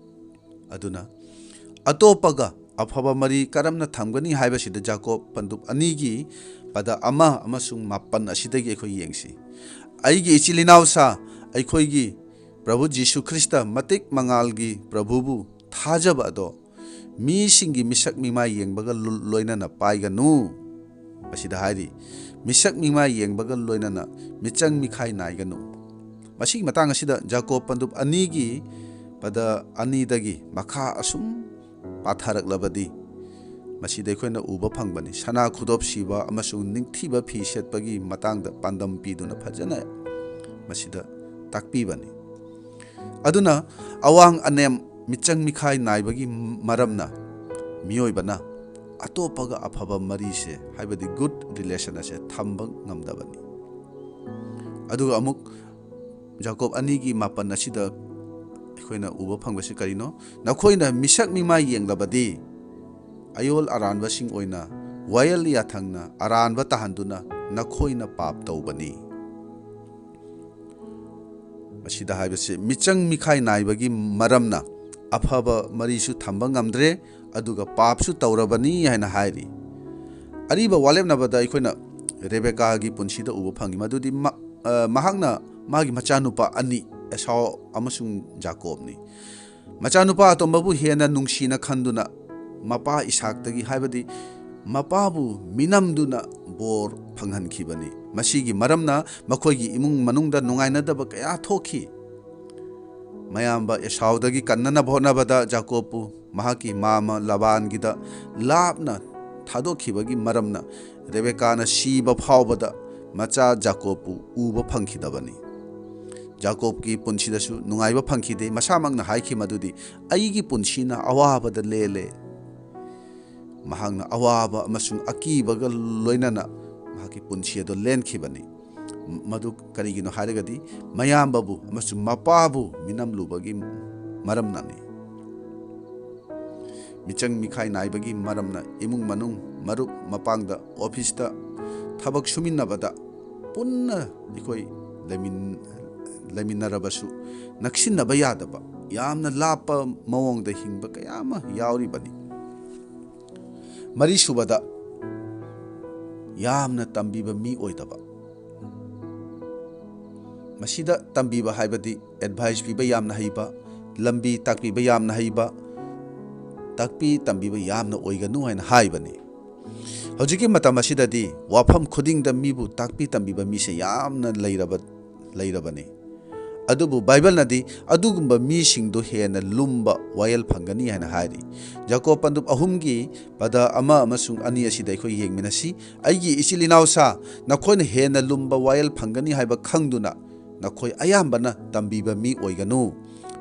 ꯑꯗꯨꯅ ꯑꯇꯣꯞꯄꯒ ꯑꯐꯕ ꯃꯔꯤ ꯀꯔꯝꯅ ꯊꯝꯒꯅꯤ ꯍꯥꯏꯕꯁꯤꯗ ꯖꯥꯀꯣꯕ ꯄꯟꯗꯨꯞ ꯑꯅꯤꯒꯤ ꯄꯗ ꯑꯃ ꯑꯃꯁꯨꯡ ꯃꯥꯄꯟ ꯑꯁꯤꯗꯒꯤ ꯑꯩꯈꯣꯏ ꯌꯦꯡꯁꯤ꯫ "ꯑꯩꯒꯤ ꯏꯆꯤꯜ ꯏꯅꯥꯎꯁꯥ, ꯑꯩꯈꯣꯏꯒꯤ ꯄ꯭ꯔꯚꯨ ꯖꯤꯁꯨ ꯈ꯭ꯔꯤꯁꯇ ꯃꯇꯤꯛ ꯃꯉꯥꯜꯒꯤ ꯄ꯭ꯔꯚꯨꯕꯨ ꯊꯥꯖꯕ ꯑꯗꯣ ꯃꯤꯁꯤꯡꯒꯤ ꯃꯤꯁꯛ ꯃꯤꯃꯥꯏ ꯌꯦꯡꯕꯒ ꯂꯣ-, ꯂꯣꯏꯅꯅ ꯄꯥꯏꯒꯅꯨ꯫ ꯃꯁꯤꯗ ꯍꯥꯏꯔꯤ, ꯃꯤꯁꯛ ꯃꯤꯃꯥꯏ ꯌꯦꯡꯕꯒ ꯂꯣꯏꯅꯅ ꯃꯤꯆꯪ ꯃꯤꯈꯥꯏ ꯅꯥꯏꯒꯅꯨ꯫ ꯃꯁꯤꯒꯤ ꯃꯇꯥꯡ ꯑꯁꯤꯗ ꯖꯥꯀꯣꯕ ꯄꯟꯗꯨꯞ ꯑꯅꯤꯒꯤ ꯄꯗ ꯑꯅꯤꯗꯒꯤ ꯃꯈꯥ ꯑꯁꯨꯝ ꯄꯥꯊꯔꯛꯂꯕꯗꯤ, ꯃꯁꯤꯗ ꯑꯩꯈꯣꯏꯅ ꯎꯕ ꯐꯪꯕꯅꯤ, ꯁꯅꯥ ꯈꯨꯗꯣꯞ ꯁꯤꯕ ꯑꯃꯁꯨꯡ ꯅꯤꯡꯊꯤꯕ ꯐꯤ ꯁꯦꯠꯄꯒꯤ ꯃꯇꯥꯡꯗ ꯄꯥꯟꯗꯝ ꯄꯤꯗꯨꯅ ꯐꯖꯅ ꯃꯁꯤꯗ ꯇꯥꯛꯄꯤꯕꯅꯤ꯫ ꯑꯗꯨꯅ ꯑꯋꯥꯡ ꯑꯅꯦꯝ, ꯃꯤꯆꯪ ꯃꯤꯈꯥꯏ ꯅꯥꯏꯕꯒꯤ ꯃꯔꯝꯅ ꯃꯤꯑꯣꯏꯕꯅ ꯑꯇꯣꯞꯄꯒ ꯑꯐꯕ ꯃꯔꯤꯁꯦ, ꯍꯥꯏꯕꯗꯤ good relation ꯑꯁꯦ ꯊꯝꯕ ꯉꯝꯗꯕꯅꯤ꯫ ꯑꯗꯨꯒ ꯑꯃꯨꯛ ꯖꯥꯀꯣꯕ ꯑꯅꯤꯒꯤ ꯃꯥꯄꯟ ꯑꯁꯤꯗ ꯑꯩꯈꯣꯏꯅ ꯎꯕ ꯐꯪꯕꯁꯤ ꯀꯔꯤꯅꯣ? "ꯅꯈꯣꯏꯅ ꯃꯤꯁꯛ ꯃꯤꯃꯥꯏ ꯌꯦꯡꯂꯕꯗꯤ, ꯑꯌꯣꯜ ꯑꯔꯥꯟꯕꯁꯤꯡ ꯑꯣꯏꯅ ꯋꯥꯌꯦꯜ ꯌꯥꯊꯪꯅ ꯑꯔꯥꯟꯕ ꯇꯥꯍꯟꯗꯨꯅ ꯅꯈꯣꯏꯅ ꯄꯥꯞ ꯇꯧꯕꯅꯤ"꯫ ꯃꯁꯤꯗ ꯍꯥꯏꯕꯁꯤ, ꯃꯤꯆꯪ ꯃꯤꯈꯥꯏ ꯅꯥꯏꯕꯒꯤ ꯃꯔꯝꯅ ꯑꯐꯕ ꯃꯔꯤꯁꯨ ꯊꯝꯕ ꯉꯝꯗ꯭ꯔꯦ, ꯑꯗꯨꯒ ꯄꯥꯞꯁꯨ ꯇꯧꯔꯕꯅꯤ ꯍꯥꯏꯅ ꯍꯥꯏꯔꯤ꯫ ꯑꯔꯤꯕ ꯋꯥꯂꯦꯞꯅꯕꯗ ꯑꯩꯈꯣꯏꯅ ꯔꯦꯕꯦꯀꯥꯒꯤ ꯄꯨꯟꯁꯤꯗ ꯎꯕ ꯐꯪꯉꯤ꯫ ꯃꯗꯨꯗꯤ ꯃ-, ꯑ, ꯃꯍꯥꯛꯅ ꯃꯥꯒꯤ ꯃꯆꯥꯅꯨꯄꯥ ꯑꯅꯤ, ꯑꯦꯁꯥꯎ ꯑꯃꯁꯨꯡ ꯖꯥꯀꯣꯕꯅꯤ꯫ ꯃꯆꯥꯅꯨꯄꯥ ꯑꯇꯣꯝꯕꯕꯨ ꯍꯦꯟꯅ ꯅꯨꯡꯁꯤꯅ ꯈꯟꯗꯨꯅ ꯃꯄꯥ ꯏꯁꯥꯛꯇꯒꯤ, ꯍꯥꯏꯕꯗꯤ ꯃꯄꯥꯕꯨ ꯃꯤꯅꯝꯗꯨꯅ ꯕꯣꯔ ꯐꯪꯍꯟꯈꯤꯕꯅꯤ꯫ ꯃꯁꯤꯒꯤ ꯃꯔꯝꯅ ꯃꯈꯣꯏꯒꯤ ꯏꯃꯨꯡ ꯃꯅꯨꯡꯗ ꯅꯨꯡꯉꯥꯏꯅꯗꯕ ꯀꯌꯥ ꯊꯣꯛꯈꯤ꯫ ꯃꯌꯥꯝꯕ ꯑꯦꯁꯥꯎꯗꯒꯤ ꯀꯟꯅꯅꯕ ꯍꯣꯠꯅꯕꯗ ꯖꯥꯀꯣꯕꯄꯨ ꯃꯍꯥꯛꯀꯤ ꯃꯥꯃ ꯂꯥꯕꯥꯟꯒꯤꯗ ꯂꯥꯞꯅ ꯊꯥꯗꯣꯛꯈꯤꯕꯒꯤ ꯃꯔꯝꯅ ꯔꯦꯕꯦꯀꯥꯅ ꯁꯤꯕ ꯐꯥꯎꯕꯗ ꯃꯆꯥ ꯖꯥꯀꯣꯕꯄꯨ ꯎꯕ ꯐꯪꯈꯤꯗꯕꯅꯤ꯫ ꯖꯥꯀꯣꯕꯀꯤ ꯄꯨꯟꯁꯤꯗꯁꯨ ꯅꯨꯡꯉꯥꯏꯕ ꯐꯪꯈꯤꯗꯦ꯫ ꯃꯁꯥꯃꯛꯅ ꯍꯥꯏꯈꯤ ꯃꯗꯨꯗꯤ, "ꯑꯩꯒꯤ ꯄꯨꯟꯁꯤꯅ ꯑꯋꯥꯕꯗ ꯂꯦꯜꯂꯦ"꯫ ꯃꯍꯥꯛꯅ ꯑꯋꯥꯕ ꯑꯃꯁꯨꯡ ꯑꯀꯤꯕꯒ ꯂꯣꯏꯅꯅ ꯃꯍꯥꯛꯀꯤ ꯄꯨꯟꯁꯤ ꯑꯗꯨ ꯂꯦꯟꯈꯤꯕꯅꯤ꯫ ꯃꯗꯨ ꯀꯔꯤꯒꯤꯅꯣ ꯍꯥꯏꯔꯒꯗꯤ, ꯃꯌꯥꯝꯕꯕꯨ ꯑꯃꯁꯨꯡ ꯃꯄꯥꯕꯨ ꯃꯤꯅꯝꯂꯨꯕꯒꯤ ꯃꯔꯝꯅꯅꯤ꯫ ꯃꯤꯆꯪ ꯃꯤꯈꯥꯏ ꯅꯥꯏꯕꯒꯤ ꯃꯔꯝꯅ ꯏꯃꯨꯡ ꯃꯅꯨꯡ, ꯃꯔꯨꯞ ꯃꯄꯥꯡꯗ, ꯑꯣꯐꯤꯁꯇ ꯊꯕꯛ ꯁꯨꯃꯤꯟꯅꯕꯗ ꯄꯨꯟꯅ ꯑꯩꯈꯣꯏ ꯂꯩꯃꯤꯟ-, ꯂꯩꯃꯤꯟꯅꯔꯕꯁꯨ ꯅꯛꯁꯤꯟꯅꯕ ꯌꯥꯗꯕ, ꯌꯥꯝꯅ ꯂꯥꯞꯄ ꯃꯑꯣꯡꯗ ꯍꯤꯡꯕ ꯀꯌꯥ ꯑꯃ ꯌꯥꯎꯔꯤꯕꯅꯤ꯫ ꯃꯔꯤꯁꯨꯕꯗ, ꯌꯥꯝꯅ ꯇꯝꯕꯤꯕ ꯃꯤ ꯑꯣꯏꯗꯕ꯫ ꯃꯁꯤꯗ ꯇꯝꯕꯤꯕ ꯍꯥꯏꯕꯗꯤ ꯑꯦꯗꯚꯥꯏꯁ ꯄꯤꯕ ꯌꯥꯝꯅ ꯍꯩꯕ, ꯂꯝꯕꯤ ꯇꯥꯛꯄꯤꯕ ꯌꯥꯝꯅ ꯍꯩꯕ, ꯇꯥꯛꯄꯤ ꯇꯝꯕꯤꯕ ꯌꯥꯝꯅ ꯑꯣꯏꯒꯅꯨ ꯍꯥꯏꯅ ꯍꯥꯏꯕꯅꯤ꯫ ꯍꯧꯖꯤꯛꯀꯤ ꯃꯇꯝ ꯑꯁꯤꯗꯗꯤ ꯋꯥꯐꯝ ꯈꯨꯗꯤꯡꯗ ꯃꯤꯕꯨ ꯇꯥꯛꯄꯤ ꯇꯝꯕꯤꯕ ꯃꯤꯁꯦ ꯌꯥꯝꯅ ꯂꯩꯔꯕ, ꯂꯩꯔꯕꯅꯤ꯫ ꯑꯗꯨꯕꯨ ꯕꯥꯏꯕꯜꯅꯗꯤ ꯑꯗꯨꯒꯨꯝꯕ ꯃꯤꯁꯤꯡꯗꯨ ꯍꯦꯟꯅ ꯂꯨꯝꯕ ꯋꯥꯌꯦꯜ ꯐꯪꯒꯅꯤ ꯍꯥꯏꯅ ꯍꯥꯏꯔꯤ꯫ ꯖꯥꯀꯣꯕ ꯄꯟꯗꯨꯞ ꯑꯍꯨꯝꯒꯤ ꯄꯗ ꯑꯃ ꯑꯃꯁꯨꯡ ꯑꯅꯤ ꯑꯁꯤꯗ ꯑꯩꯈꯣꯏ ꯌꯦꯡꯃꯤꯟꯅꯁꯤ꯫ "ꯑꯩꯒꯤ ꯏꯆꯤꯜ ꯏꯅꯥꯎꯁꯥ, ꯅꯈꯣꯏꯅ ꯍꯦꯟꯅ ꯂꯨꯝꯕ ꯋꯥꯌꯦꯜ ꯐꯪꯒꯅꯤ ꯍꯥꯏꯕ ꯈꯪꯗꯨꯅ ꯅꯈꯣꯏ ꯑꯌꯥꯝꯕꯅ ꯇꯝꯕꯤꯕ ꯃꯤ ꯑꯣꯏꯒꯅꯨ꯫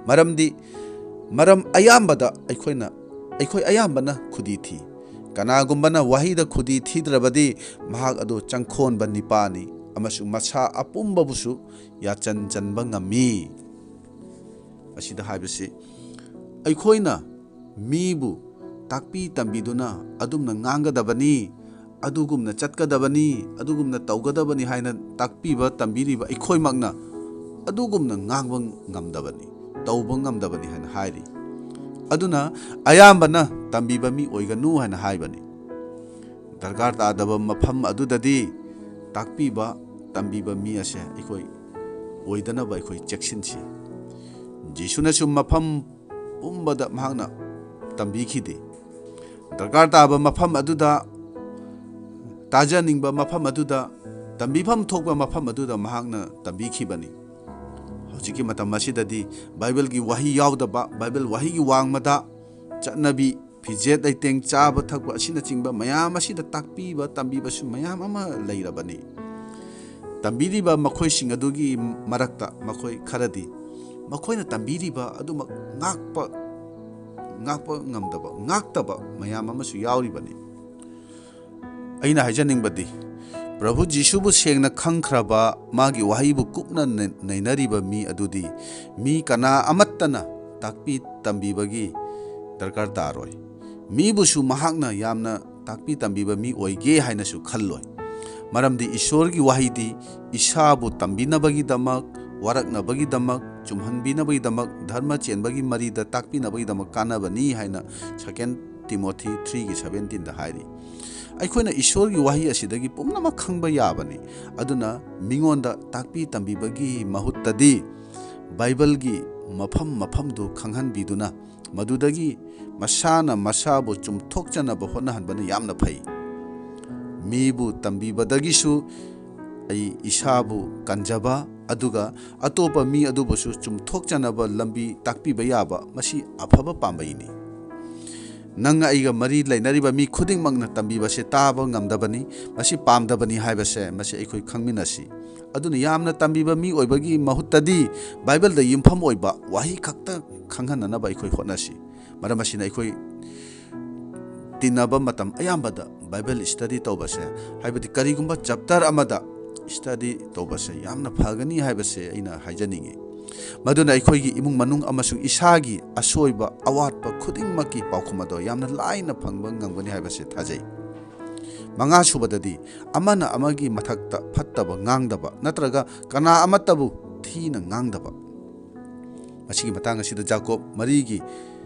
ꯃꯔꯝꯗꯤ, ꯃꯔꯝ ꯑꯌꯥꯝꯕꯗ ꯑꯩꯈꯣꯏꯅ, ꯑꯩꯈꯣꯏ ꯑꯌꯥꯝꯕꯅ ꯈꯨꯗꯤ ꯊꯤ꯫ ꯀꯅꯥꯒꯨꯝꯕꯅ ꯋꯥꯍꯩꯗ ꯈꯨꯗꯤ ꯊꯤꯗ꯭ꯔꯕꯗꯤ ꯃꯍꯥꯛ ꯑꯗꯨ ꯆꯪꯈꯣꯟꯕ ꯅꯤꯄꯥꯅꯤ ꯑꯃꯁꯨꯡ ꯃꯁꯥ ꯑꯄꯨꯝꯕꯕꯨꯁꯨ ꯌꯥꯆꯟ ꯆꯟꯕ ꯉꯝꯃꯤ"꯫ ꯑꯁꯤꯗ ꯍꯥꯏꯕꯁꯤ ꯑꯩꯈꯣꯏꯅ ꯃꯤꯕꯨ ꯇꯥꯛꯄꯤ ꯇꯝꯕꯤꯗꯨꯅ ꯑꯗꯨꯝꯅ ꯉꯥꯡꯒꯗꯕꯅꯤ, ꯑꯗꯨꯒꯨꯝꯅ ꯆꯠꯀꯗꯕꯅꯤ, ꯑꯗꯨꯒꯨꯝꯅ ꯇꯧꯒꯗꯕꯅꯤ ꯍꯥꯏꯅ ꯇꯥꯛꯄꯤꯕ ꯇꯝꯕꯤꯔꯤꯕ ꯑꯩꯈꯣꯏꯃꯛꯅ ꯑꯗꯨꯒꯨꯝꯅ ꯉꯥꯡꯕ ꯉꯝꯗꯕꯅꯤ, ꯇꯧꯕ ꯉꯝꯗꯕꯅꯤ ꯍꯥꯏꯅ ꯍꯥꯏꯔꯤ꯫ ꯑꯗꯨꯅ ꯑꯌꯥꯝꯕꯅ ꯇꯝꯕꯤꯕ ꯃꯤ ꯑꯣꯏꯒꯅꯨ ꯍꯥꯏꯅ ꯍꯥꯏꯕꯅꯤ꯫ ꯗꯔꯀꯥꯔ ꯇꯥꯗꯕ ꯃꯐꯝ ꯑꯗꯨꯗꯗꯤ ꯇꯥꯛꯄꯤꯕ ꯇꯝꯕꯤꯕ ꯃꯤ ꯑꯁꯦ ꯑꯩꯈꯣꯏ ꯑꯣꯏꯗꯅꯕ ꯑꯩꯈꯣꯏ ꯆꯦꯛꯁꯤꯟꯁꯤ꯫ ꯖꯤꯁꯨꯅꯁꯨ ꯃꯐꯝ ꯄꯨꯝꯕꯗ ꯃꯍꯥꯛꯅ ꯇꯝꯕꯤꯈꯤꯗꯦ꯫ ꯗꯔꯀꯥꯔ ꯇꯥꯕ ꯃꯐꯝ ꯑꯗꯨꯗ, ꯇꯥꯖꯅꯤꯡꯕ ꯃꯐꯝ ꯑꯗꯨꯗ, ꯇꯝꯕꯤꯐꯝ ꯊꯣꯛꯄ ꯃꯐꯝ ꯑꯗꯨꯗ ꯃꯍꯥꯛꯅ ꯇꯝꯕꯤꯈꯤꯕꯅꯤ꯫ ꯍꯧꯖꯤꯛꯀꯤ ꯃꯇꯝ ꯑꯁꯤꯗꯗꯤ ꯕꯥꯏꯕꯜꯒꯤ ꯋꯥꯍꯩ ꯌꯥꯎꯗꯕ, ꯕꯥꯏꯕꯜ ꯋꯥꯍꯩꯒꯤ ꯋꯥꯡꯃꯗ ꯆꯠꯅꯕꯤ, ꯐꯤꯖꯦꯠ ꯂꯩꯇꯦꯡ, ꯆꯥꯕ ꯊꯛꯄ ꯑꯁꯤꯅꯆꯤꯡꯕ ꯃꯌꯥꯝ ꯑꯁꯤꯗ ꯇꯥꯛꯄꯤꯕ ꯇꯝꯕꯤꯕꯁꯨ ꯃꯌꯥꯝ ꯑꯃ ꯂꯩꯔꯕꯅꯤ꯫ ꯇꯝꯕꯤꯔꯤꯕ ꯃꯈꯣꯏꯁꯤꯡ ꯑꯗꯨꯒꯤ ꯃꯔꯛꯇ ꯃꯈꯣꯏ ꯈꯔꯗꯤ ꯃꯈꯣꯏꯅ ꯇꯝꯕꯤꯔꯤꯕ ꯑꯗꯨꯃꯛ ꯉꯥꯛꯄ, ꯉꯥꯛꯄ ꯉꯝꯗꯕ, ꯉꯥꯛꯇꯕ ꯃꯌꯥꯝ ꯑꯃꯁꯨ ꯌꯥꯎꯔꯤꯕꯅꯤ꯫ ꯑꯩꯅ ꯍꯥꯏꯖꯅꯤꯡꯕꯗꯤ, ꯄ꯭ꯔꯚꯨ ꯖꯤꯁꯨꯕꯨ ꯁꯦꯡꯅ ꯈꯪꯈ꯭ꯔꯕ, ꯃꯥꯒꯤ ꯋꯥꯍꯩꯕꯨ ꯀꯨꯞꯅ ꯅꯩ-, ꯅꯩꯅꯔꯤꯕ ꯃꯤ ꯑꯗꯨꯗꯤ ꯃꯤ ꯀꯅꯥ ꯑꯃꯠꯇꯅ ꯇꯥꯛꯄꯤ ꯇꯝꯕꯤꯕꯒꯤ ꯗꯔꯀꯥꯔ ꯇꯥꯔꯣꯏ꯫ ꯃꯤꯕꯨꯁꯨ ꯃꯍꯥꯛꯅ ꯌꯥꯝꯅ ꯇꯥꯛꯄꯤ ꯇꯝꯕꯤꯕ ꯃꯤ ꯑꯣꯏꯒꯦ ꯍꯥꯏꯅꯁꯨ ꯈꯜꯂꯣꯏ꯫ ꯃꯔꯝꯗꯤ ꯏꯁꯣꯔꯒꯤ ꯋꯥꯍꯩꯗꯤ ꯏꯁꯥꯕꯨ ꯇꯝꯕꯤꯅꯕꯒꯤꯗꯃꯛ, ꯋꯥꯔꯛꯅꯕꯒꯤꯗꯃꯛ, ꯆꯨꯝꯍꯟꯕꯤꯅꯕꯒꯤꯗꯃꯛ, ꯙꯔꯃ ꯆꯦꯟꯕꯒꯤ ꯃꯔꯤꯗ ꯇꯥꯛꯄꯤꯅꯕꯒꯤꯗꯃꯛ ꯀꯥꯟꯅꯕꯅꯤ ꯍꯥꯏꯅ Second Timothy three ꯒꯤ seventeen ꯗ ꯍꯥꯏꯔꯤ꯫ ꯑꯩꯈꯣꯏꯅ ꯏꯁꯣꯔꯒꯤ ꯋꯥꯍꯩ ꯑꯁꯤꯗꯒꯤ ꯄꯨꯝꯅꯃꯛ ꯈꯪꯕ ꯌꯥꯕꯅꯤ꯫ ꯑꯗꯨꯅ ꯃꯤꯉꯣꯟꯗ ꯇꯥꯛꯄꯤ ꯇꯝꯕꯤꯕꯒꯤ ꯃꯍꯨꯠꯇꯗꯤ ꯕꯥꯏꯕꯜꯒꯤ ꯃꯐꯝ ꯃꯐꯝꯗꯨ ꯈꯪꯍꯟꯕꯤꯗꯨꯅ ꯃꯗꯨꯗꯒꯤ ꯃꯁꯥꯅ ꯃꯁꯥꯕꯨ ꯆꯨꯝꯊꯣꯛꯆꯅꯕ ꯍꯣꯠꯅꯍꯟꯕꯅ ꯌꯥꯝꯅ ꯐꯩ꯫ ꯃꯤꯕꯨ ꯇꯝꯕꯤꯕꯗꯒꯤꯁꯨ ꯑꯩ ꯏꯁꯥꯕꯨ ꯀꯟꯖꯕ, ꯑꯗꯨꯒ ꯑꯇꯣꯞꯄ ꯃꯤ ꯑꯗꯨꯕꯨꯁꯨ ꯆꯨꯝꯊꯣꯛꯆꯅꯕ ꯂꯝꯕꯤ ꯇꯥꯛꯄꯤꯕ ꯌꯥꯕ, ꯃꯁꯤ ꯑꯐꯕ ꯄꯥꯝꯕꯩꯅꯤ꯫ ꯅꯪ ꯑꯩꯒ ꯃꯔꯤ ꯂꯩꯅꯔꯤꯕ ꯃꯤ ꯈꯨꯗꯤꯡꯃꯛꯅ ꯇꯝꯕꯤꯕꯁꯦ ꯇꯥꯕ ꯉꯝꯗꯕꯅꯤ, ꯃꯁꯤ ꯄꯥꯝꯗꯕꯅꯤ ꯍꯥꯏꯕꯁꯦ, ꯃꯁꯤ ꯑꯩꯈꯣꯏ ꯈꯪꯃꯤꯟꯅꯁꯤ꯫ ꯑꯗꯨꯅ ꯌꯥꯝꯅ ꯇꯝꯕꯤꯕ ꯃꯤ ꯑꯣꯏꯕꯒꯤ ꯃꯍꯨꯠꯇꯗꯤ ꯕꯥꯏꯕꯜꯗ ꯌꯨꯝꯐꯝ ꯑꯣꯏꯕ ꯋꯥꯍꯩ ꯈꯛꯇ ꯈꯪꯍꯟꯅꯅꯕ ꯑꯩꯈꯣꯏ ꯍꯣꯠꯅꯁꯤ꯫ ꯃꯔꯝ ꯑꯁꯤꯅ ꯑꯩꯈꯣꯏ ꯇꯤꯟꯅꯕ ꯃꯇꯝ ꯑꯌꯥꯝꯕꯗ ꯕꯥꯏꯕꯜ ꯁ꯭ꯇꯗꯤ ꯇꯧꯕꯁꯦ, ꯍꯥꯏꯕꯗꯤ ꯀꯔꯤꯒꯨꯝꯕ ꯆꯦꯞꯇꯔ ꯑꯃꯗ ꯁ꯭ꯇꯗꯤ ꯇꯧꯕꯁꯦ ꯌꯥꯝꯅ ꯐꯒꯅꯤ ꯍꯥꯏꯕꯁꯦ ꯑꯩꯅ ꯍꯥꯏꯖꯅꯤꯡꯉꯤ꯫ ꯃꯗꯨꯅ ꯑꯩꯈꯣꯏꯒꯤ ꯏꯃꯨꯡ ꯃꯅꯨꯡ ꯑꯃꯁꯨꯡ ꯏꯁꯥꯒꯤ ꯑꯁꯣꯏꯕ ꯑꯋꯥꯠꯄ ꯈꯨꯗꯤꯡꯃꯛꯀꯤ ꯄꯥꯎꯈꯨꯝ ꯑꯗꯣ ꯌꯥꯝꯅ ꯂꯥꯏꯅ ꯐꯪꯕ ꯉꯝꯒꯅꯤ ꯍꯥꯏꯕꯁꯦ ꯊꯥꯖꯩ꯫ ꯃꯉꯥ ꯁꯨꯕꯗꯗꯤ, ꯑꯃꯅ ꯑꯃꯒꯤ ꯃꯊꯛꯇ ꯐꯠꯇꯕ ꯉꯥꯡꯗꯕ ꯅꯠꯇ꯭ꯔꯒ ꯀꯅꯥ ꯑꯃꯠꯇꯕꯨ ꯊꯤꯅ ꯉꯥꯡꯗꯕ꯫ ꯃꯁꯤꯒꯤ ꯃꯇꯥꯡ ꯑꯁꯤꯗ ꯖꯥꯀꯣꯕ ꯃꯔꯤꯒꯤ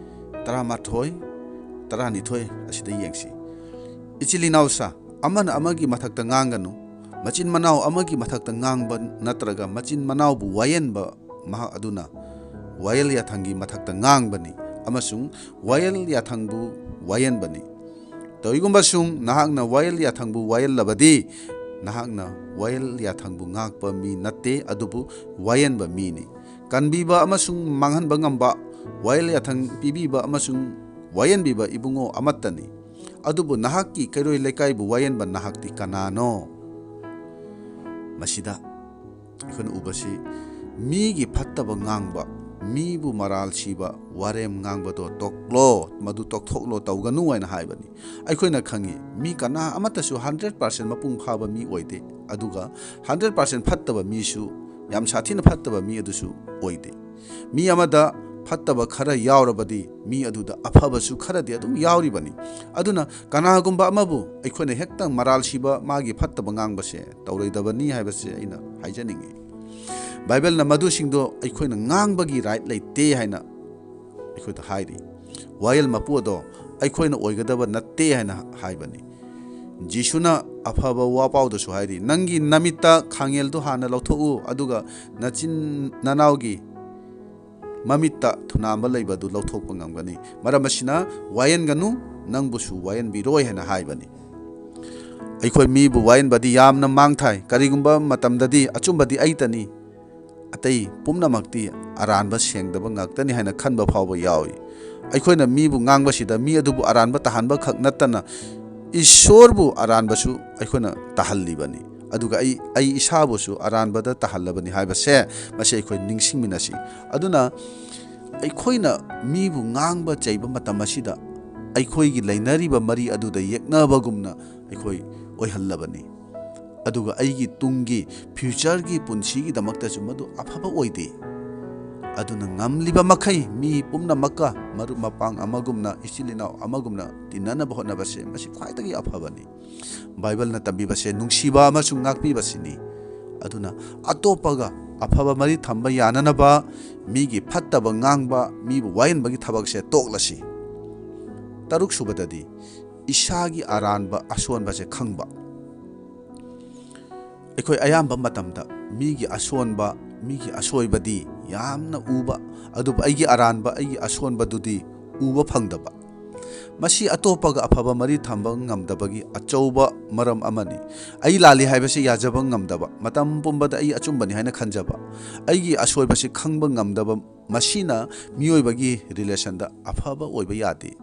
ꯇꯔꯥꯃꯥꯊꯣꯏ, ꯇꯔꯥꯅꯤꯊꯣꯏ ꯑꯁꯤꯗ ꯌꯦꯡꯁꯤ꯫ ꯏꯆꯤꯜ ꯏꯅꯥꯎꯁꯥ, ꯑꯃꯅ ꯑꯃꯒꯤ ꯃꯊꯛꯇ ꯉꯥꯡꯒꯅꯨ꯫ ꯃꯆꯤꯟ ꯃꯅꯥꯎ ꯑꯃꯒꯤ ꯃꯊꯛꯇ ꯉꯥꯡꯕ ꯅꯠꯇ꯭ꯔꯒ ꯃꯆꯤꯟ ꯃꯅꯥꯎꯕꯨ ꯋꯥꯌꯦꯟꯕ, ꯃꯍꯥꯛ ꯑꯗꯨꯅ ꯋꯥꯌꯦꯜ ꯌꯥꯊꯪꯒꯤ ꯃꯊꯛꯇ ꯉꯥꯡꯕꯅꯤ ꯑꯃꯁꯨꯡ ꯋꯥꯌꯦꯜ ꯌꯥꯊꯪꯕꯨ ꯋꯥꯌꯦꯟꯕꯅꯤ꯫ ꯇꯧꯏꯒꯨꯝꯕꯁꯨꯡ ꯅꯍꯥꯛꯅ ꯋꯥꯌꯦꯜ ꯌꯥꯊꯪꯕꯨ ꯋꯥꯌꯦꯜꯂꯕꯗꯤ, ꯅꯍꯥꯛꯅ ꯋꯥꯌꯦꯜ ꯌꯥꯊꯪꯕꯨ ꯉꯥꯛꯄ ꯃꯤ ꯅꯠꯇꯦ, ꯑꯗꯨꯕꯨ ꯋꯥꯌꯦꯟꯕ ꯃꯤꯅꯤ꯫ ꯀꯟꯕꯤꯕ ꯑꯃꯁꯨꯡ ꯃꯥꯡꯍꯟꯕ ꯉꯝꯕ, ꯋꯥꯌꯦꯜ ꯌꯥꯊꯪ ꯄꯤꯕꯤꯕ ꯑꯃꯁꯨꯡ ꯋꯥꯌꯦꯟꯕꯤꯕ ꯏꯕꯨꯡꯉꯣ ꯑꯃꯠꯇꯅꯤ꯫ ꯑꯗꯨꯕꯨ ꯅꯍꯥꯛꯀꯤ ꯀꯩꯔꯣꯏ ꯂꯩꯀꯥꯏꯕꯨ ꯋꯥꯌꯦꯟꯕ ꯅꯍꯥꯛꯇꯤ ꯀꯅꯥꯅꯣ? ꯃꯁꯤꯗ ꯑꯩꯈꯣꯏꯅ ꯎꯕꯁꯤ, ꯃꯤꯒꯤ ꯐꯠꯇꯕ ꯉꯥꯡꯕ, ꯃꯤꯕꯨ ꯃꯔꯥꯜ ꯁꯤꯕ ꯋꯥꯔꯦꯝ ꯉꯥꯡꯕꯗꯣ ꯇꯣꯛꯂꯣ, ꯃꯗꯨ ꯇꯣꯛꯊꯣꯛꯂꯣ, ꯇꯧꯒꯅꯨ ꯍꯥꯏꯅ ꯍꯥꯏꯕꯅꯤ꯫ ꯑꯩꯈꯣꯏꯅ ꯈꯪꯉꯤ, ꯃꯤ ꯀꯅꯥ ꯑꯃꯠꯇꯁꯨ ꯍꯟꯗ꯭ꯔꯦꯠ ꯄꯥꯔꯁꯦꯟ ꯃꯄꯨꯡ ꯐꯥꯕ ꯃꯤ ꯑꯣꯏꯗꯦ, ꯑꯗꯨꯒ ꯍꯟꯗ꯭ꯔꯦꯠ ꯄꯥꯔꯁꯦꯟ ꯐꯠꯇꯕ ꯃꯤꯁꯨ, ꯌꯥꯝ ꯁꯥꯊꯤꯅ ꯐꯠꯇꯕ ꯃꯤ ꯑꯗꯨꯁꯨ ꯑꯣꯏꯗꯦ꯫ ꯃꯤ ꯑꯃꯗ ꯐꯠꯇꯕ ꯈꯔ ꯌꯥꯎꯔꯕꯗꯤ, ꯃꯤ ꯑꯗꯨꯗ ꯑꯐꯕꯁꯨ ꯈꯔꯗꯤ ꯑꯗꯨꯝ ꯌꯥꯎꯔꯤꯕꯅꯤ꯫ ꯑꯗꯨꯅ ꯀꯅꯥꯒꯨꯝꯕ ꯑꯃꯕꯨ ꯑꯩꯈꯣꯏꯅ ꯍꯦꯛꯇ ꯃꯔꯥꯜ ꯁꯤꯕ, ꯃꯥꯒꯤ ꯐꯠꯇꯕ ꯉꯥꯡꯕꯁꯦ ꯇꯧꯔꯣꯏꯗꯕꯅꯤ ꯍꯥꯏꯕꯁꯦ ꯑꯩꯅ ꯍꯥꯏꯖꯅꯤꯡꯉꯤ꯫ ꯕꯥꯏꯕꯜꯅ ꯃꯗꯨꯁꯤꯡꯗꯣ ꯑꯩꯈꯣꯏꯅ ꯉꯥꯡꯕꯒꯤ ꯔꯥꯏꯠ ꯂꯩꯇꯦ ꯍꯥꯏꯅ ꯑꯩꯈꯣꯏꯗ ꯍꯥꯏꯔꯤ꯫ ꯋꯥꯌꯦꯜ ꯃꯄꯨ ꯑꯗꯣ ꯑꯩꯈꯣꯏꯅ ꯑꯣꯏꯒꯗꯕ ꯅꯠꯇꯦ ꯍꯥꯏꯅ ꯍꯥꯏꯕꯅꯤ꯫ ꯖꯤꯁꯨꯅ ꯑꯐꯕ ꯋꯥꯄꯥꯎꯗꯁꯨ ꯍꯥꯏꯔꯤ, "ꯅꯪꯒꯤ ꯅꯃꯤꯠꯇ ꯈꯥꯡꯉꯦꯜꯗꯨ ꯍꯥꯟꯅ ꯂꯧꯊꯣꯛꯎ, ꯑꯗꯨꯒ ꯅꯆꯤꯟ ꯅꯅꯥꯎꯒꯤ ꯃꯃꯤꯠꯇ ꯊꯨꯅꯥꯝꯕ ꯂꯩꯕꯗꯨ ꯂꯧꯊꯣꯛꯄ ꯉꯝꯒꯅꯤ꯫ ꯃꯔꯝ ꯑꯁꯤꯅ ꯋꯥꯌꯦꯟꯒꯅꯨ, ꯅꯪꯕꯨꯁꯨ ꯋꯥꯌꯦꯟꯕꯤꯔꯣꯏ ꯍꯥꯏꯅ ꯍꯥꯏꯕꯅꯤ꯫ ꯑꯩꯈꯣꯏ ꯃꯤꯕꯨ ꯋꯥꯌꯦꯟꯕꯗꯤ ꯌꯥꯝꯅ ꯃꯥꯡꯊꯥꯏ꯫ ꯀꯔꯤꯒꯨꯝꯕ ꯃꯇꯝꯗꯗꯤ ꯑꯆꯨꯝꯕꯗꯤ ꯑꯩꯇꯅꯤ, ꯑꯇꯩ ꯄꯨꯝꯅꯃꯛꯇꯤ ꯑꯔꯥꯟꯕ ꯁꯦꯡꯗꯕ ꯉꯥꯛꯇꯅꯤ ꯍꯥꯏꯅ ꯈꯟꯕ ꯐꯥꯎꯕ ꯌꯥꯎꯏ꯫ ꯑꯩꯈꯣꯏꯅ ꯃꯤꯕꯨ ꯉꯥꯡꯕꯁꯤꯗ ꯃꯤ ꯑꯗꯨꯕꯨ ꯑꯔꯥꯟꯕ ꯇꯥꯍꯟꯕ ꯈꯛ ꯅꯠꯇꯅ ꯏꯁꯣꯔꯕꯨ ꯑꯔꯥꯟꯕꯁꯨ ꯑꯩꯈꯣꯏꯅ ꯇꯥꯍꯜꯂꯤꯕꯅꯤ꯫ ꯑꯗꯨꯒ ꯑꯩ, ꯑꯩ ꯏꯁꯥꯕꯨꯁꯨ ꯑꯔꯥꯟꯕꯗ ꯇꯥꯍꯜꯂꯕꯅꯤ ꯍꯥꯏꯕꯁꯦ ꯃꯁꯤ ꯑꯩꯈꯣꯏ ꯅꯤꯡꯁꯤꯡꯃꯤꯟꯅꯁꯤ꯫ ꯑꯗꯨꯅ ꯑꯩꯈꯣꯏꯅ ꯃꯤꯕꯨ ꯉꯥꯡꯕ ꯆꯩꯕ ꯃꯇꯝ ꯑꯁꯤꯗ ꯑꯩꯈꯣꯏꯒꯤ ꯂꯩꯅꯔꯤꯕ ꯃꯔꯤ ꯑꯗꯨꯗ ꯌꯦꯛꯅꯕꯒꯨꯝꯅ ꯑꯩꯈꯣꯏ ꯑꯣꯏꯍꯜꯂꯕꯅꯤ꯫ ꯑꯗꯨꯒ ꯑꯩꯒꯤ ꯇꯨꯡꯒꯤ future ꯒꯤ ꯄꯨꯟꯁꯤꯒꯤꯗꯃꯛꯇꯁꯨ ꯃꯗꯨ ꯑꯐꯕ ꯑꯣꯏꯗꯦ꯫ ꯑꯗꯨꯅ ꯉꯝꯂꯤꯕ ꯃꯈꯩ ꯃꯤ ꯄꯨꯝꯅꯃꯛꯀ ꯃꯔꯨꯞ ꯃꯄꯥꯡ ꯑꯃꯒꯨꯝꯅ, ꯏꯆꯤꯜ ꯏꯅꯥꯎ ꯑꯃꯒꯨꯝꯅ ꯇꯤꯟꯅꯅꯕ ꯍꯣꯠꯅꯕꯁꯦ ꯃꯁꯤ ꯈ꯭ꯋꯥꯏꯗꯒꯤ ꯑꯐꯕꯅꯤ꯫ ꯕꯥꯏꯕꯜꯅ ꯇꯝꯕꯤꯕꯁꯦ ꯅꯨꯡꯁꯤꯕ ꯑꯃꯁꯨꯡ ꯉꯥꯛꯄꯤꯕꯁꯤꯅꯤ꯫ ꯑꯗꯨꯅ ꯑꯇꯣꯞꯄꯒ ꯑꯐꯕ ꯃꯔꯤ ꯊꯝꯕ ꯌꯥꯅꯅꯕ ꯃꯤꯒꯤ ꯐꯠꯇꯕ ꯉꯥꯡꯕ, ꯃꯤꯕꯨ ꯋꯥꯌꯦꯟꯕꯒꯤ ꯊꯕꯛꯁꯦ ꯇꯣꯛꯂꯁꯤ꯫ ꯇꯔꯨꯛ ꯁꯨꯕꯗꯗꯤ, ꯏꯁꯥꯒꯤ ꯑꯔꯥꯟꯕ ꯑꯁꯣꯟꯕꯁꯦ ꯈꯪꯕ꯫ ꯑꯩꯈꯣꯏ ꯑꯌꯥꯝꯕ ꯃꯇꯝꯗ ꯃꯤꯒꯤ ꯑꯁꯣꯟꯕ, ꯃꯤꯒꯤ ꯑꯁꯣꯏꯕꯗꯤ ꯌꯥꯝꯅ ꯎꯕ, ꯑꯗꯨꯕꯨ ꯑꯩꯒꯤ ꯑꯔꯥꯟꯕ, ꯑꯩꯒꯤ ꯑꯁꯣꯟꯕꯗꯨꯗꯤ ꯎꯕ ꯐꯪꯗꯕ꯫ ꯃꯁꯤ ꯑꯇꯣꯞꯄꯒ ꯑꯐꯕ ꯃꯔꯤ ꯊꯝꯕ ꯉꯝꯗꯕꯒꯤ ꯑꯆꯧꯕ ꯃꯔꯝ ꯑꯃꯅꯤ꯫ ꯑꯩ ꯂꯥꯜꯂꯤ ꯍꯥꯏꯕꯁꯤ ꯌꯥꯖꯕ ꯉꯝꯗꯕ, ꯃꯇꯝ ꯄꯨꯝꯕꯗ ꯑꯩ ꯑꯆꯨꯝꯕꯅꯤ ꯍꯥꯏꯅ ꯈꯟꯖꯕ, ꯑꯩꯒꯤ ꯑꯁꯣꯏꯕꯁꯤ ꯈꯪꯕ ꯉꯝꯗꯕ, ꯃꯁꯤꯅ ꯃꯤꯑꯣꯏꯕꯒꯤ relation ꯗ ꯑꯐꯕ ꯑꯣꯏꯕ ꯌꯥꯗꯦ꯫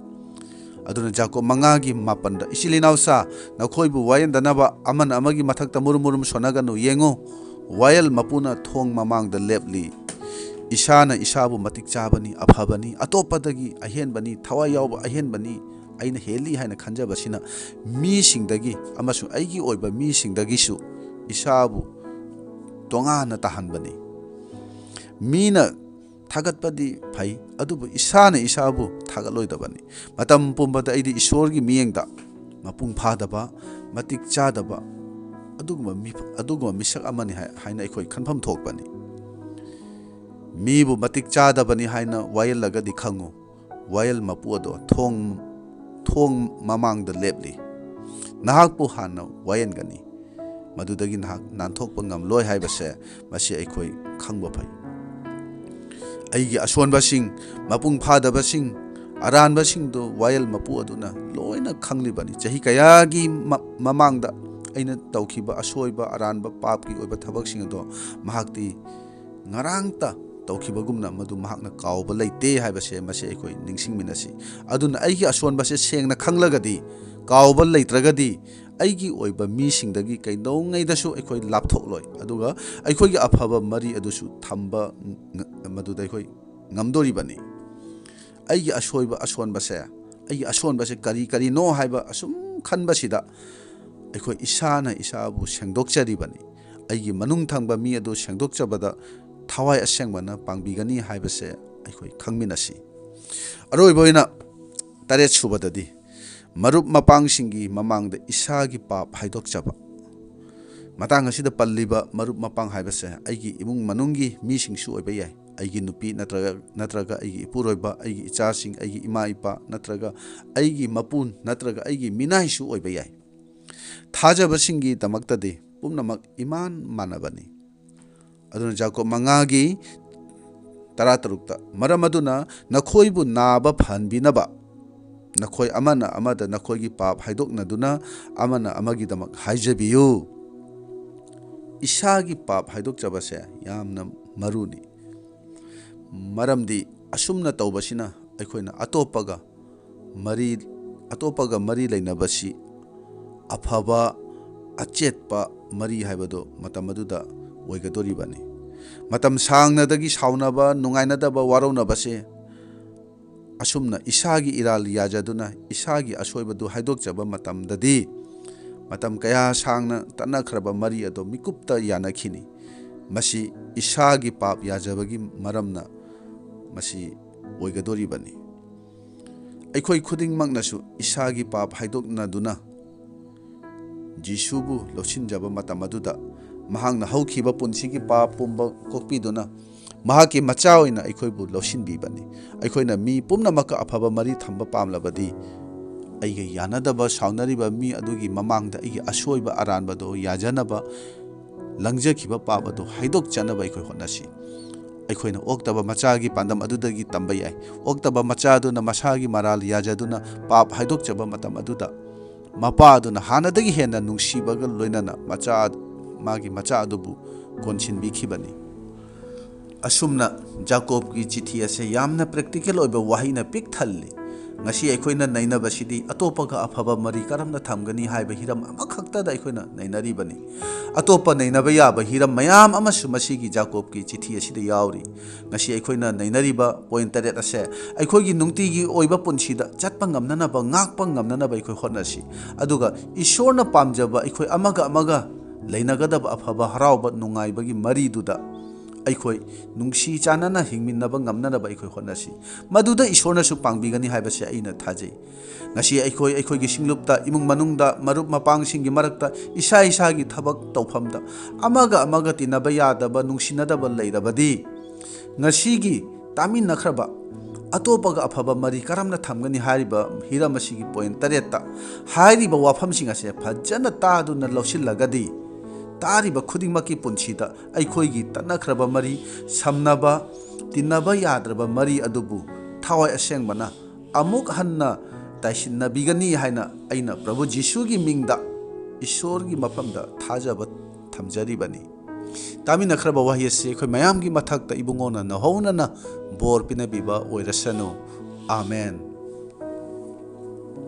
ꯑꯗꯨꯅ ꯖꯥꯀꯣꯕ ꯃꯉꯥꯒꯤ ꯃꯥꯄꯟꯗ, "ꯏꯆꯤꯜ ꯏꯅꯥꯎꯁꯥ, ꯅꯈꯣꯏꯕꯨ ꯋꯥꯌꯦꯟꯗꯅꯕ ꯑꯃꯅ ꯑꯃꯒꯤ ꯃꯊꯛꯇ ꯃꯨꯔꯨꯝ ꯃꯨꯔꯨꯝ ꯁꯣꯟꯅꯒꯅꯨ꯫ ꯌꯦꯡꯉꯨ, ꯋꯥꯌꯦꯜ ꯃꯄꯨꯅ ꯊꯣꯡ ꯃꯃꯥꯡꯗ ꯂꯦꯞꯂꯤ꯫ ꯏꯁꯥꯅ ꯏꯁꯥꯕꯨ ꯃꯇꯤꯛ ꯆꯥꯕꯅꯤ, ꯑꯐꯕꯅꯤ, ꯑꯇꯣꯞꯄꯗꯒꯤ ꯑꯍꯦꯟꯕꯅꯤ, ꯊꯋꯥꯏ ꯌꯥꯎꯕ ꯑꯍꯦꯟꯕꯅꯤ, ꯑꯩꯅ ꯍꯦꯜꯂꯤ ꯍꯥꯏꯅ ꯈꯟꯖꯕꯁꯤꯅ ꯃꯤꯁꯤꯡꯗꯒꯤ ꯑꯃꯁꯨꯡ ꯑꯩꯒꯤ ꯑꯣꯏꯕ ꯃꯤꯁꯤꯡꯗꯒꯤꯁꯨ ꯏꯁꯥꯕꯨ ꯇꯣꯉꯥꯟꯅ ꯇꯥꯍꯟꯕꯅꯤ꯫ ꯃꯤꯅ ꯊꯥꯒꯠꯄꯗꯤ ꯐꯩ, ꯑꯗꯨꯕꯨ ꯏꯁꯥꯅ ꯏꯁꯥꯕꯨ ꯊꯥꯒꯠꯂꯣꯏꯗꯕꯅꯤ꯫ ꯃꯇꯝ ꯄꯨꯝꯕꯗ ꯑꯩꯗꯤ ꯏꯁꯣꯔꯒꯤ ꯃꯤꯠꯌꯦꯡꯗ ꯃꯄꯨꯡ ꯐꯥꯗꯕ, ꯃꯇꯤꯛ ꯆꯥꯗꯕ ꯑꯗꯨꯒꯨꯝꯕ ꯃꯤ-, ꯑꯗꯨꯒꯨꯝꯕ ꯃꯤꯁꯛ ꯑꯃꯅꯤ ꯍꯥꯏ-, ꯍꯥꯏꯅ ꯑꯩꯈꯣꯏ ꯈꯟꯐꯝ ꯊꯣꯛꯄꯅꯤ꯫ ꯃꯤꯕꯨ ꯃꯇꯤꯛ ꯆꯥꯗꯕꯅꯤ ꯍꯥꯏꯅ ꯋꯥꯌꯦꯜꯂꯒꯗꯤ ꯈꯪꯉꯨ, ꯋꯥꯌꯦꯜ ꯃꯄꯨ ꯑꯗꯣ ꯊꯣꯡ, ꯊꯣꯡ ꯃꯃꯥꯡꯗ ꯂꯦꯞꯂꯤ꯫ ꯅꯍꯥꯛꯄꯨ ꯍꯥꯟꯅ ꯋꯥꯌꯦꯟꯒꯅꯤ꯫ ꯃꯗꯨꯗꯒꯤ ꯅꯍꯥꯛ ꯅꯥꯟꯊꯣꯛꯄ ꯉꯝꯂꯣꯏ ꯍꯥꯏꯕꯁꯦ ꯃꯁꯤ ꯑꯩꯈꯣꯏ ꯈꯪꯕ ꯐꯩ꯫ ꯑꯩꯒꯤ ꯑꯁꯣꯟꯕꯁꯤꯡ, ꯃꯄꯨꯡ ꯐꯥꯗꯕꯁꯤꯡ, ꯑꯔꯥꯟꯕꯁꯤꯡꯗꯨ ꯋꯥꯌꯦꯜ ꯃꯄꯨ ꯑꯗꯨꯅ ꯂꯣꯏꯅ ꯈꯪꯂꯤꯕꯅꯤ꯫ ꯆꯍꯤ ꯀꯌꯥꯒꯤ ꯃ-, ꯃꯃꯥꯡꯗ ꯑꯩꯅ ꯇꯧꯈꯤꯕ ꯑꯁꯣꯏꯕ, ꯑꯔꯥꯟꯕ, ꯄꯥꯞꯀꯤ ꯑꯣꯏꯕ ꯊꯕꯛꯁꯤꯡ ꯑꯗꯣ ꯃꯍꯥꯛꯇꯤ ꯉꯔꯥꯡꯇ ꯇꯧꯈꯤꯕꯒꯨꯝꯅ ꯃꯗꯨ ꯃꯍꯥꯛꯅ ꯀꯥꯎꯕ ꯂꯩꯇꯦ ꯍꯥꯏꯕꯁꯦ ꯃꯁꯤ ꯑꯩꯈꯣꯏ ꯅꯤꯡꯁꯤꯡꯃꯤꯟꯅꯁꯤ꯫ ꯑꯗꯨꯅ ꯑꯩꯒꯤ ꯑꯁꯣꯟꯕꯁꯦ ꯁꯦꯡꯅ ꯈꯪꯂꯒꯗꯤ, ꯀꯥꯎꯕ ꯂꯩꯇ꯭ꯔꯒꯗꯤ, ꯑꯩꯒꯤ ꯑꯣꯏꯕ ꯃꯤꯁꯤꯡꯗꯒꯤ ꯀꯩꯗꯧꯉꯩꯗꯁꯨ ꯑꯩꯈꯣꯏ ꯂꯥꯞꯊꯣꯛꯂꯣꯏ꯫ ꯑꯗꯨꯒ ꯑꯩꯈꯣꯏꯒꯤ ꯑꯐꯕ ꯃꯔꯤ ꯑꯗꯨꯁꯨ ꯊꯝꯕ ꯉ-, ꯃꯗꯨꯗ ꯑꯩꯈꯣꯏ ꯉꯝꯗꯣꯔꯤꯕꯅꯤ꯫ ꯑꯩꯒꯤ ꯑꯁꯣꯏꯕ, ꯑꯁꯣꯟꯕꯁꯦ, ꯑꯩꯒꯤ ꯑꯁꯣꯟꯕꯁꯦ ꯀꯔꯤ ꯀꯔꯤꯅꯣ ꯍꯥꯏꯕ ꯑꯁꯨꯝ ꯈꯟꯕꯁꯤꯗ ꯑꯩꯈꯣꯏ ꯏꯁꯥꯅ ꯏꯁꯥꯕꯨ ꯁꯦꯡꯗꯣꯛꯆꯔꯤꯕꯅꯤ꯫ ꯑꯩꯒꯤ ꯃꯅꯨꯡ ꯊꯪꯕ ꯃꯤ ꯑꯗꯨ ꯁꯦꯡꯗꯣꯛꯆꯕꯗ ꯊꯋꯥꯏ ꯑꯁꯦꯡꯕꯅ ꯄꯥꯡꯕꯤꯒꯅꯤ ꯍꯥꯏꯕꯁꯦ ꯑꯩꯈꯣꯏ ꯈꯪꯃꯤꯟꯅꯁꯤ꯫ ꯑꯔꯣꯏꯕ ꯑꯣꯏꯅ, ꯇꯔꯦꯠ ꯁꯨꯕꯗꯗꯤ, ꯃꯔꯨꯞ ꯃꯄꯥꯡꯁꯤꯡꯒꯤ ꯃꯃꯥꯡꯗ ꯏꯁꯥꯒꯤ ꯄꯥꯞ ꯍꯥꯏꯗꯣꯛꯆꯕ꯫ ꯃꯇꯥꯡ ꯑꯁꯤꯗ ꯄꯜꯂꯤꯕ ꯃꯔꯨꯞ ꯃꯄꯥꯡ ꯍꯥꯏꯕꯁꯦ ꯑꯩꯒꯤ ꯏꯃꯨꯡ ꯃꯅꯨꯡꯒꯤ ꯃꯤꯁꯤꯡꯁꯨ ꯑꯣꯏꯕ ꯌꯥꯏ, ꯑꯩꯒꯤ ꯅꯨꯄꯤ ꯅꯠꯇ꯭ꯔꯒ, ꯅꯠꯇ꯭ꯔꯒ ꯑꯩꯒꯤ ꯏꯄꯨꯔꯣꯏꯕ, ꯑꯩꯒꯤ ꯏꯆꯥꯁꯤꯡ, ꯑꯩꯒꯤ ꯏꯃꯥ ꯏꯄꯥ, ꯅꯠꯇ꯭ꯔꯒ ꯑꯩꯒꯤ ꯃꯄꯨ, ꯅꯠꯇ꯭ꯔꯒ ꯑꯩꯒꯤ ꯃꯤꯅꯥꯏꯁꯨ ꯑꯣꯏꯕ ꯌꯥꯏ꯫ ꯊꯥꯖꯕꯁꯤꯡꯒꯤꯗꯃꯛꯇꯗꯤ ꯄꯨꯝꯅꯃꯛ ꯏꯃꯥꯟ ꯃꯥꯟꯅꯕꯅꯤ꯫ ꯑꯗꯨꯅ ꯖꯥꯀꯣꯕ ꯃꯉꯥꯒꯤ ꯇꯔꯥꯇꯔꯨꯛꯇ, "ꯃꯔꯝ ꯑꯗꯨꯅ ꯅꯈꯣꯏꯕꯨ ꯅꯥꯕ ꯐꯍꯟꯕꯤꯅꯕ ꯅꯈꯣꯏ ꯑꯃꯅ ꯑꯃꯗ ꯅꯈꯣꯏꯒꯤ ꯄꯥꯞ ꯍꯥꯏꯗꯣꯛꯅꯗꯨꯅ ꯑꯃꯅ ꯑꯃꯒꯤꯗꯃꯛ ꯍꯥꯏꯖꯕꯤꯌꯨ꯫" ꯏꯁꯥꯒꯤ ꯄꯥꯞ ꯍꯥꯏꯗꯣꯛꯆꯕꯁꯦ ꯌꯥꯝꯅ ꯃꯔꯨꯅꯤ꯫ ꯃꯔꯝꯗꯤ ꯑꯁꯨꯝꯅ ꯇꯧꯕꯁꯤꯅ ꯑꯩꯈꯣꯏꯅ ꯑꯇꯣꯞꯄꯒ ꯃꯔꯤ, ꯑꯇꯣꯞꯄꯒ ꯃꯔꯤ ꯂꯩꯅꯕꯁꯤ ꯑꯐꯕ, ꯑꯆꯦꯠꯄ ꯃꯔꯤ ꯍꯥꯏꯕꯗꯨ ꯃꯇꯝ ꯑꯗꯨꯗ ꯑꯣꯏꯒꯗꯧꯔꯤꯕꯅꯤ꯫ ꯃꯇꯝ ꯁꯥꯡꯅꯗꯒꯤ ꯁꯥꯎꯅꯕ, ꯅꯨꯡꯉꯥꯏꯅꯗꯕ, ꯋꯥꯔꯧꯅꯕꯁꯦ ꯑꯁꯨꯝꯅ ꯏꯁꯥꯒꯤ ꯏꯔꯥꯜ ꯌꯥꯖꯗꯨꯅ, ꯏꯁꯥꯒꯤ ꯑꯁꯣꯏꯕꯗꯨ ꯍꯥꯏꯗꯣꯛꯆꯕ ꯃꯇꯝꯗꯗꯤ, ꯃꯇꯝ ꯀꯌꯥ ꯁꯥꯡꯅ ꯇꯠꯅꯈ꯭ꯔꯕ ꯃꯔꯤ ꯑꯗꯨ ꯃꯤꯀꯨꯞꯇ ꯌꯥꯅꯈꯤꯅꯤ꯫ ꯃꯁꯤ ꯏꯁꯥꯒꯤ ꯄꯥꯞ ꯌꯥꯖꯕꯒꯤ ꯃꯔꯝꯅ ꯃꯁꯤ ꯑꯣꯏꯒꯗꯧꯔꯤꯕꯅꯤ꯫ ꯑꯩꯈꯣꯏ ꯈꯨꯗꯤꯡꯃꯛꯅꯁꯨ ꯏꯁꯥꯒꯤ ꯄꯥꯞ ꯍꯥꯏꯗꯣꯛꯅꯗꯨꯅ ꯖꯤꯁꯨꯕꯨ ꯂꯧꯁꯤꯟꯖꯕ ꯃꯇꯝ ꯑꯗꯨꯗ, ꯃꯍꯥꯛꯅ ꯍꯧꯈꯤꯕ ꯄꯨꯟꯁꯤꯒꯤ ꯄꯥꯞ ꯄꯨꯝꯕ ꯀꯣꯛꯄꯤꯗꯨꯅ ꯃꯍꯥꯛꯀꯤ ꯃꯆꯥ ꯑꯣꯏꯅ ꯑꯩꯈꯣꯏꯕꯨ ꯂꯧꯁꯤꯟꯕꯤꯕꯅꯤ꯫ ꯑꯩꯈꯣꯏꯅ ꯃꯤ ꯄꯨꯝꯅꯃꯛꯀ ꯑꯐꯕ ꯃꯔꯤ ꯊꯝꯕ ꯄꯥꯝꯂꯕꯗꯤ, ꯑꯩꯒ ꯌꯥꯅꯗꯕ, ꯁꯥꯎꯅꯔꯤꯕ ꯃꯤ ꯑꯗꯨꯒꯤ ꯃꯃꯥꯡꯗ ꯑꯩꯒꯤ ꯑꯁꯣꯏꯕ ꯑꯔꯥꯟꯕꯗꯨ ꯌꯥꯖꯅꯕ, ꯂꯪꯖꯈꯤꯕ ꯄꯥꯞ ꯑꯗꯨ ꯍꯥꯏꯗꯣꯛꯆꯅꯕ ꯑꯩꯈꯣꯏ ꯍꯣꯠꯅꯁꯤ꯫ ꯑꯩꯈꯣꯏꯅ ꯑꯣꯛꯇꯕ ꯃꯆꯥꯒꯤ ꯄꯥꯟꯗꯝ ꯑꯗꯨꯗꯒꯤ ꯇꯝꯕ ꯌꯥꯏ꯫ ꯑꯣꯛꯇꯕ ꯃꯆꯥ ꯑꯗꯨꯅ ꯃꯁꯥꯒꯤ ꯃꯔꯥꯜ ꯌꯥꯖꯗꯨꯅ ꯄꯥꯞ ꯍꯥꯏꯗꯣꯛꯆꯕ ꯃꯇꯝ ꯑꯗꯨꯗ, ꯃꯄꯥ ꯑꯗꯨꯅ ꯍꯥꯟꯅꯗꯒꯤ ꯍꯦꯟꯅ ꯅꯨꯡꯁꯤꯕꯒ ꯂꯣꯏꯅꯅ ꯃꯆꯥ, ꯃꯥꯒꯤ ꯃꯆꯥ ꯑꯗꯨꯕꯨ ꯀꯣꯟꯁꯤꯟꯕꯤꯈꯤꯕꯅꯤ꯫ ꯑꯁꯨꯝꯅ ꯖꯥꯀꯣꯕꯀꯤ ꯆꯤꯊꯤ ꯑꯁꯦ ꯌꯥꯝꯅ practical ꯑꯣꯏꯕ ꯋꯥꯍꯩꯅ ꯄꯤꯛ ꯊꯜꯂꯤ꯫ ꯉꯁꯤ ꯑꯩꯈꯣꯏꯅ ꯅꯩꯅꯕꯁꯤꯗꯤ ꯑꯇꯣꯞꯄꯒ ꯑꯐꯕ ꯃꯔꯤ ꯀꯔꯝꯅ ꯊꯝꯒꯅꯤ ꯍꯥꯏꯕ ꯍꯤꯔꯝ ꯑꯃꯈꯛꯇꯗ ꯑꯩꯈꯣꯏꯅ ꯅꯩꯅꯔꯤꯕꯅꯤ꯫ ꯑꯇꯣꯞꯄ ꯅꯩꯅꯕ ꯌꯥꯕ ꯍꯤꯔꯝ ꯃꯌꯥꯝ ꯑꯃꯁꯨ ꯃꯁꯤꯒꯤ ꯖꯥꯀꯣꯕꯀꯤ ꯆꯤꯊꯤ ꯑꯁꯤꯗ ꯌꯥꯎꯔꯤ꯫ ꯉꯁꯤ ꯑꯩꯈꯣꯏꯅ ꯅꯩꯅꯔꯤꯕ point ꯇꯔꯦꯠ ꯑꯁꯦ ꯑꯩꯈꯣꯏꯒꯤ ꯅꯨꯡꯇꯤꯒꯤ ꯑꯣꯏꯕ ꯄꯨꯟꯁꯤꯗ ꯆꯠꯄ ꯉꯝꯅꯅꯕ, ꯉꯥꯛꯄ ꯉꯝꯅꯅꯕ ꯑꯩꯈꯣꯏ ꯍꯣꯠꯅꯁꯤ꯫ ꯑꯗꯨꯒ ꯏꯁꯣꯔꯅ ꯄꯥꯝꯖꯕ ꯑꯩꯈꯣꯏ ꯑꯃꯒ ꯑꯃꯒ ꯂꯩꯅꯒꯗꯕ ꯑꯐꯕ, ꯍꯔꯥꯎꯕ, ꯅꯨꯡꯉꯥꯏꯕꯒꯤ ꯃꯔꯤꯗꯨꯗ ꯑꯩꯈꯣꯏ ꯅꯨꯡꯁꯤ ꯆꯥꯟꯅꯅ ꯍꯤꯡꯃꯤꯟꯅꯕ ꯉꯝꯅꯅꯕ ꯑꯩꯈꯣꯏ ꯍꯣꯠꯅꯁꯤ꯫ ꯃꯗꯨꯗ ꯏꯁꯣꯔꯅꯁꯨ ꯄꯥꯡꯕꯤꯒꯅꯤ ꯍꯥꯏꯕꯁꯦ ꯑꯩꯅ ꯊꯥꯖꯩ꯫ ꯉꯁꯤ ꯑꯩꯈꯣꯏ ꯑꯩꯈꯣꯏꯒꯤ ꯁꯤꯡꯂꯨꯞꯇ, ꯏꯃꯨꯡ ꯃꯅꯨꯡꯗ, ꯃꯔꯨꯞ ꯃꯄꯥꯡꯁꯤꯡꯒꯤ ꯃꯔꯛꯇ, ꯏꯁꯥ ꯏꯁꯥꯒꯤ ꯊꯕꯛ ꯇꯧꯐꯝꯗ ꯑꯃꯒ ꯑꯃꯒ ꯇꯤꯟꯅꯕ ꯌꯥꯗꯕ, ꯅꯨꯡꯁꯤꯅꯗꯕ ꯂꯩꯔꯕꯗꯤ, ꯉꯁꯤꯒꯤ ꯇꯥꯃꯤꯟꯅꯈ꯭ꯔꯕ ꯑꯇꯣꯞꯄꯒ ꯑꯐꯕ ꯃꯔꯤ ꯀꯔꯝꯅ ꯊꯝꯒꯅꯤ ꯍꯥꯏꯔꯤꯕ ꯍꯤꯔꯝ ꯑꯁꯤꯒꯤ point ꯇꯔꯦꯠꯇ ꯍꯥꯏꯔꯤꯕ ꯋꯥꯐꯝꯁꯤꯡ ꯑꯁꯦ ꯐꯖꯅ ꯇꯥꯗꯨꯅ ꯂꯧꯁꯤꯜꯂꯒꯗꯤ, ꯇꯥꯔꯤꯕ ꯈꯨꯗꯤꯡꯃꯛꯀꯤ ꯄꯨꯟꯁꯤꯗ ꯑꯩꯈꯣꯏꯒꯤ ꯇꯠꯅꯈ꯭ꯔꯕ ꯃꯔꯤ, ꯁꯝꯅꯕ, ꯇꯤꯟꯅꯕ ꯌꯥꯗ꯭ꯔꯕ ꯃꯔꯤ ꯑꯗꯨꯕꯨ ꯊꯋꯥꯏ ꯑꯁꯦꯡꯕꯅ ꯑꯃꯨꯛ ꯍꯟꯅ ꯇꯥꯏꯁꯤꯟꯅꯕꯤꯒꯅꯤ ꯍꯥꯏꯅ ꯑꯩꯅ ꯄ꯭ꯔꯚꯨ ꯖꯤꯁꯨꯒꯤ ꯃꯤꯡꯗ ꯏꯁꯣꯔꯒꯤ ꯃꯐꯝꯗ ꯊꯥꯖꯕ ꯊꯝꯖꯔꯤꯕꯅꯤ꯫ ꯇꯥꯃꯤꯟꯅꯈ꯭ꯔꯕ ꯋꯥꯍꯩ ꯑꯁꯤ ꯑꯩꯈꯣꯏ ꯃꯌꯥꯝꯒꯤ ꯃꯊꯛꯇ ꯏꯕꯨꯡꯉꯣꯅ ꯅꯧꯍꯧꯅꯅ ꯕꯣꯔ ꯄꯤꯅꯕꯤꯕ ꯑꯣꯏꯔꯁꯅꯨ꯫ ꯑꯥꯃꯦꯟ꯫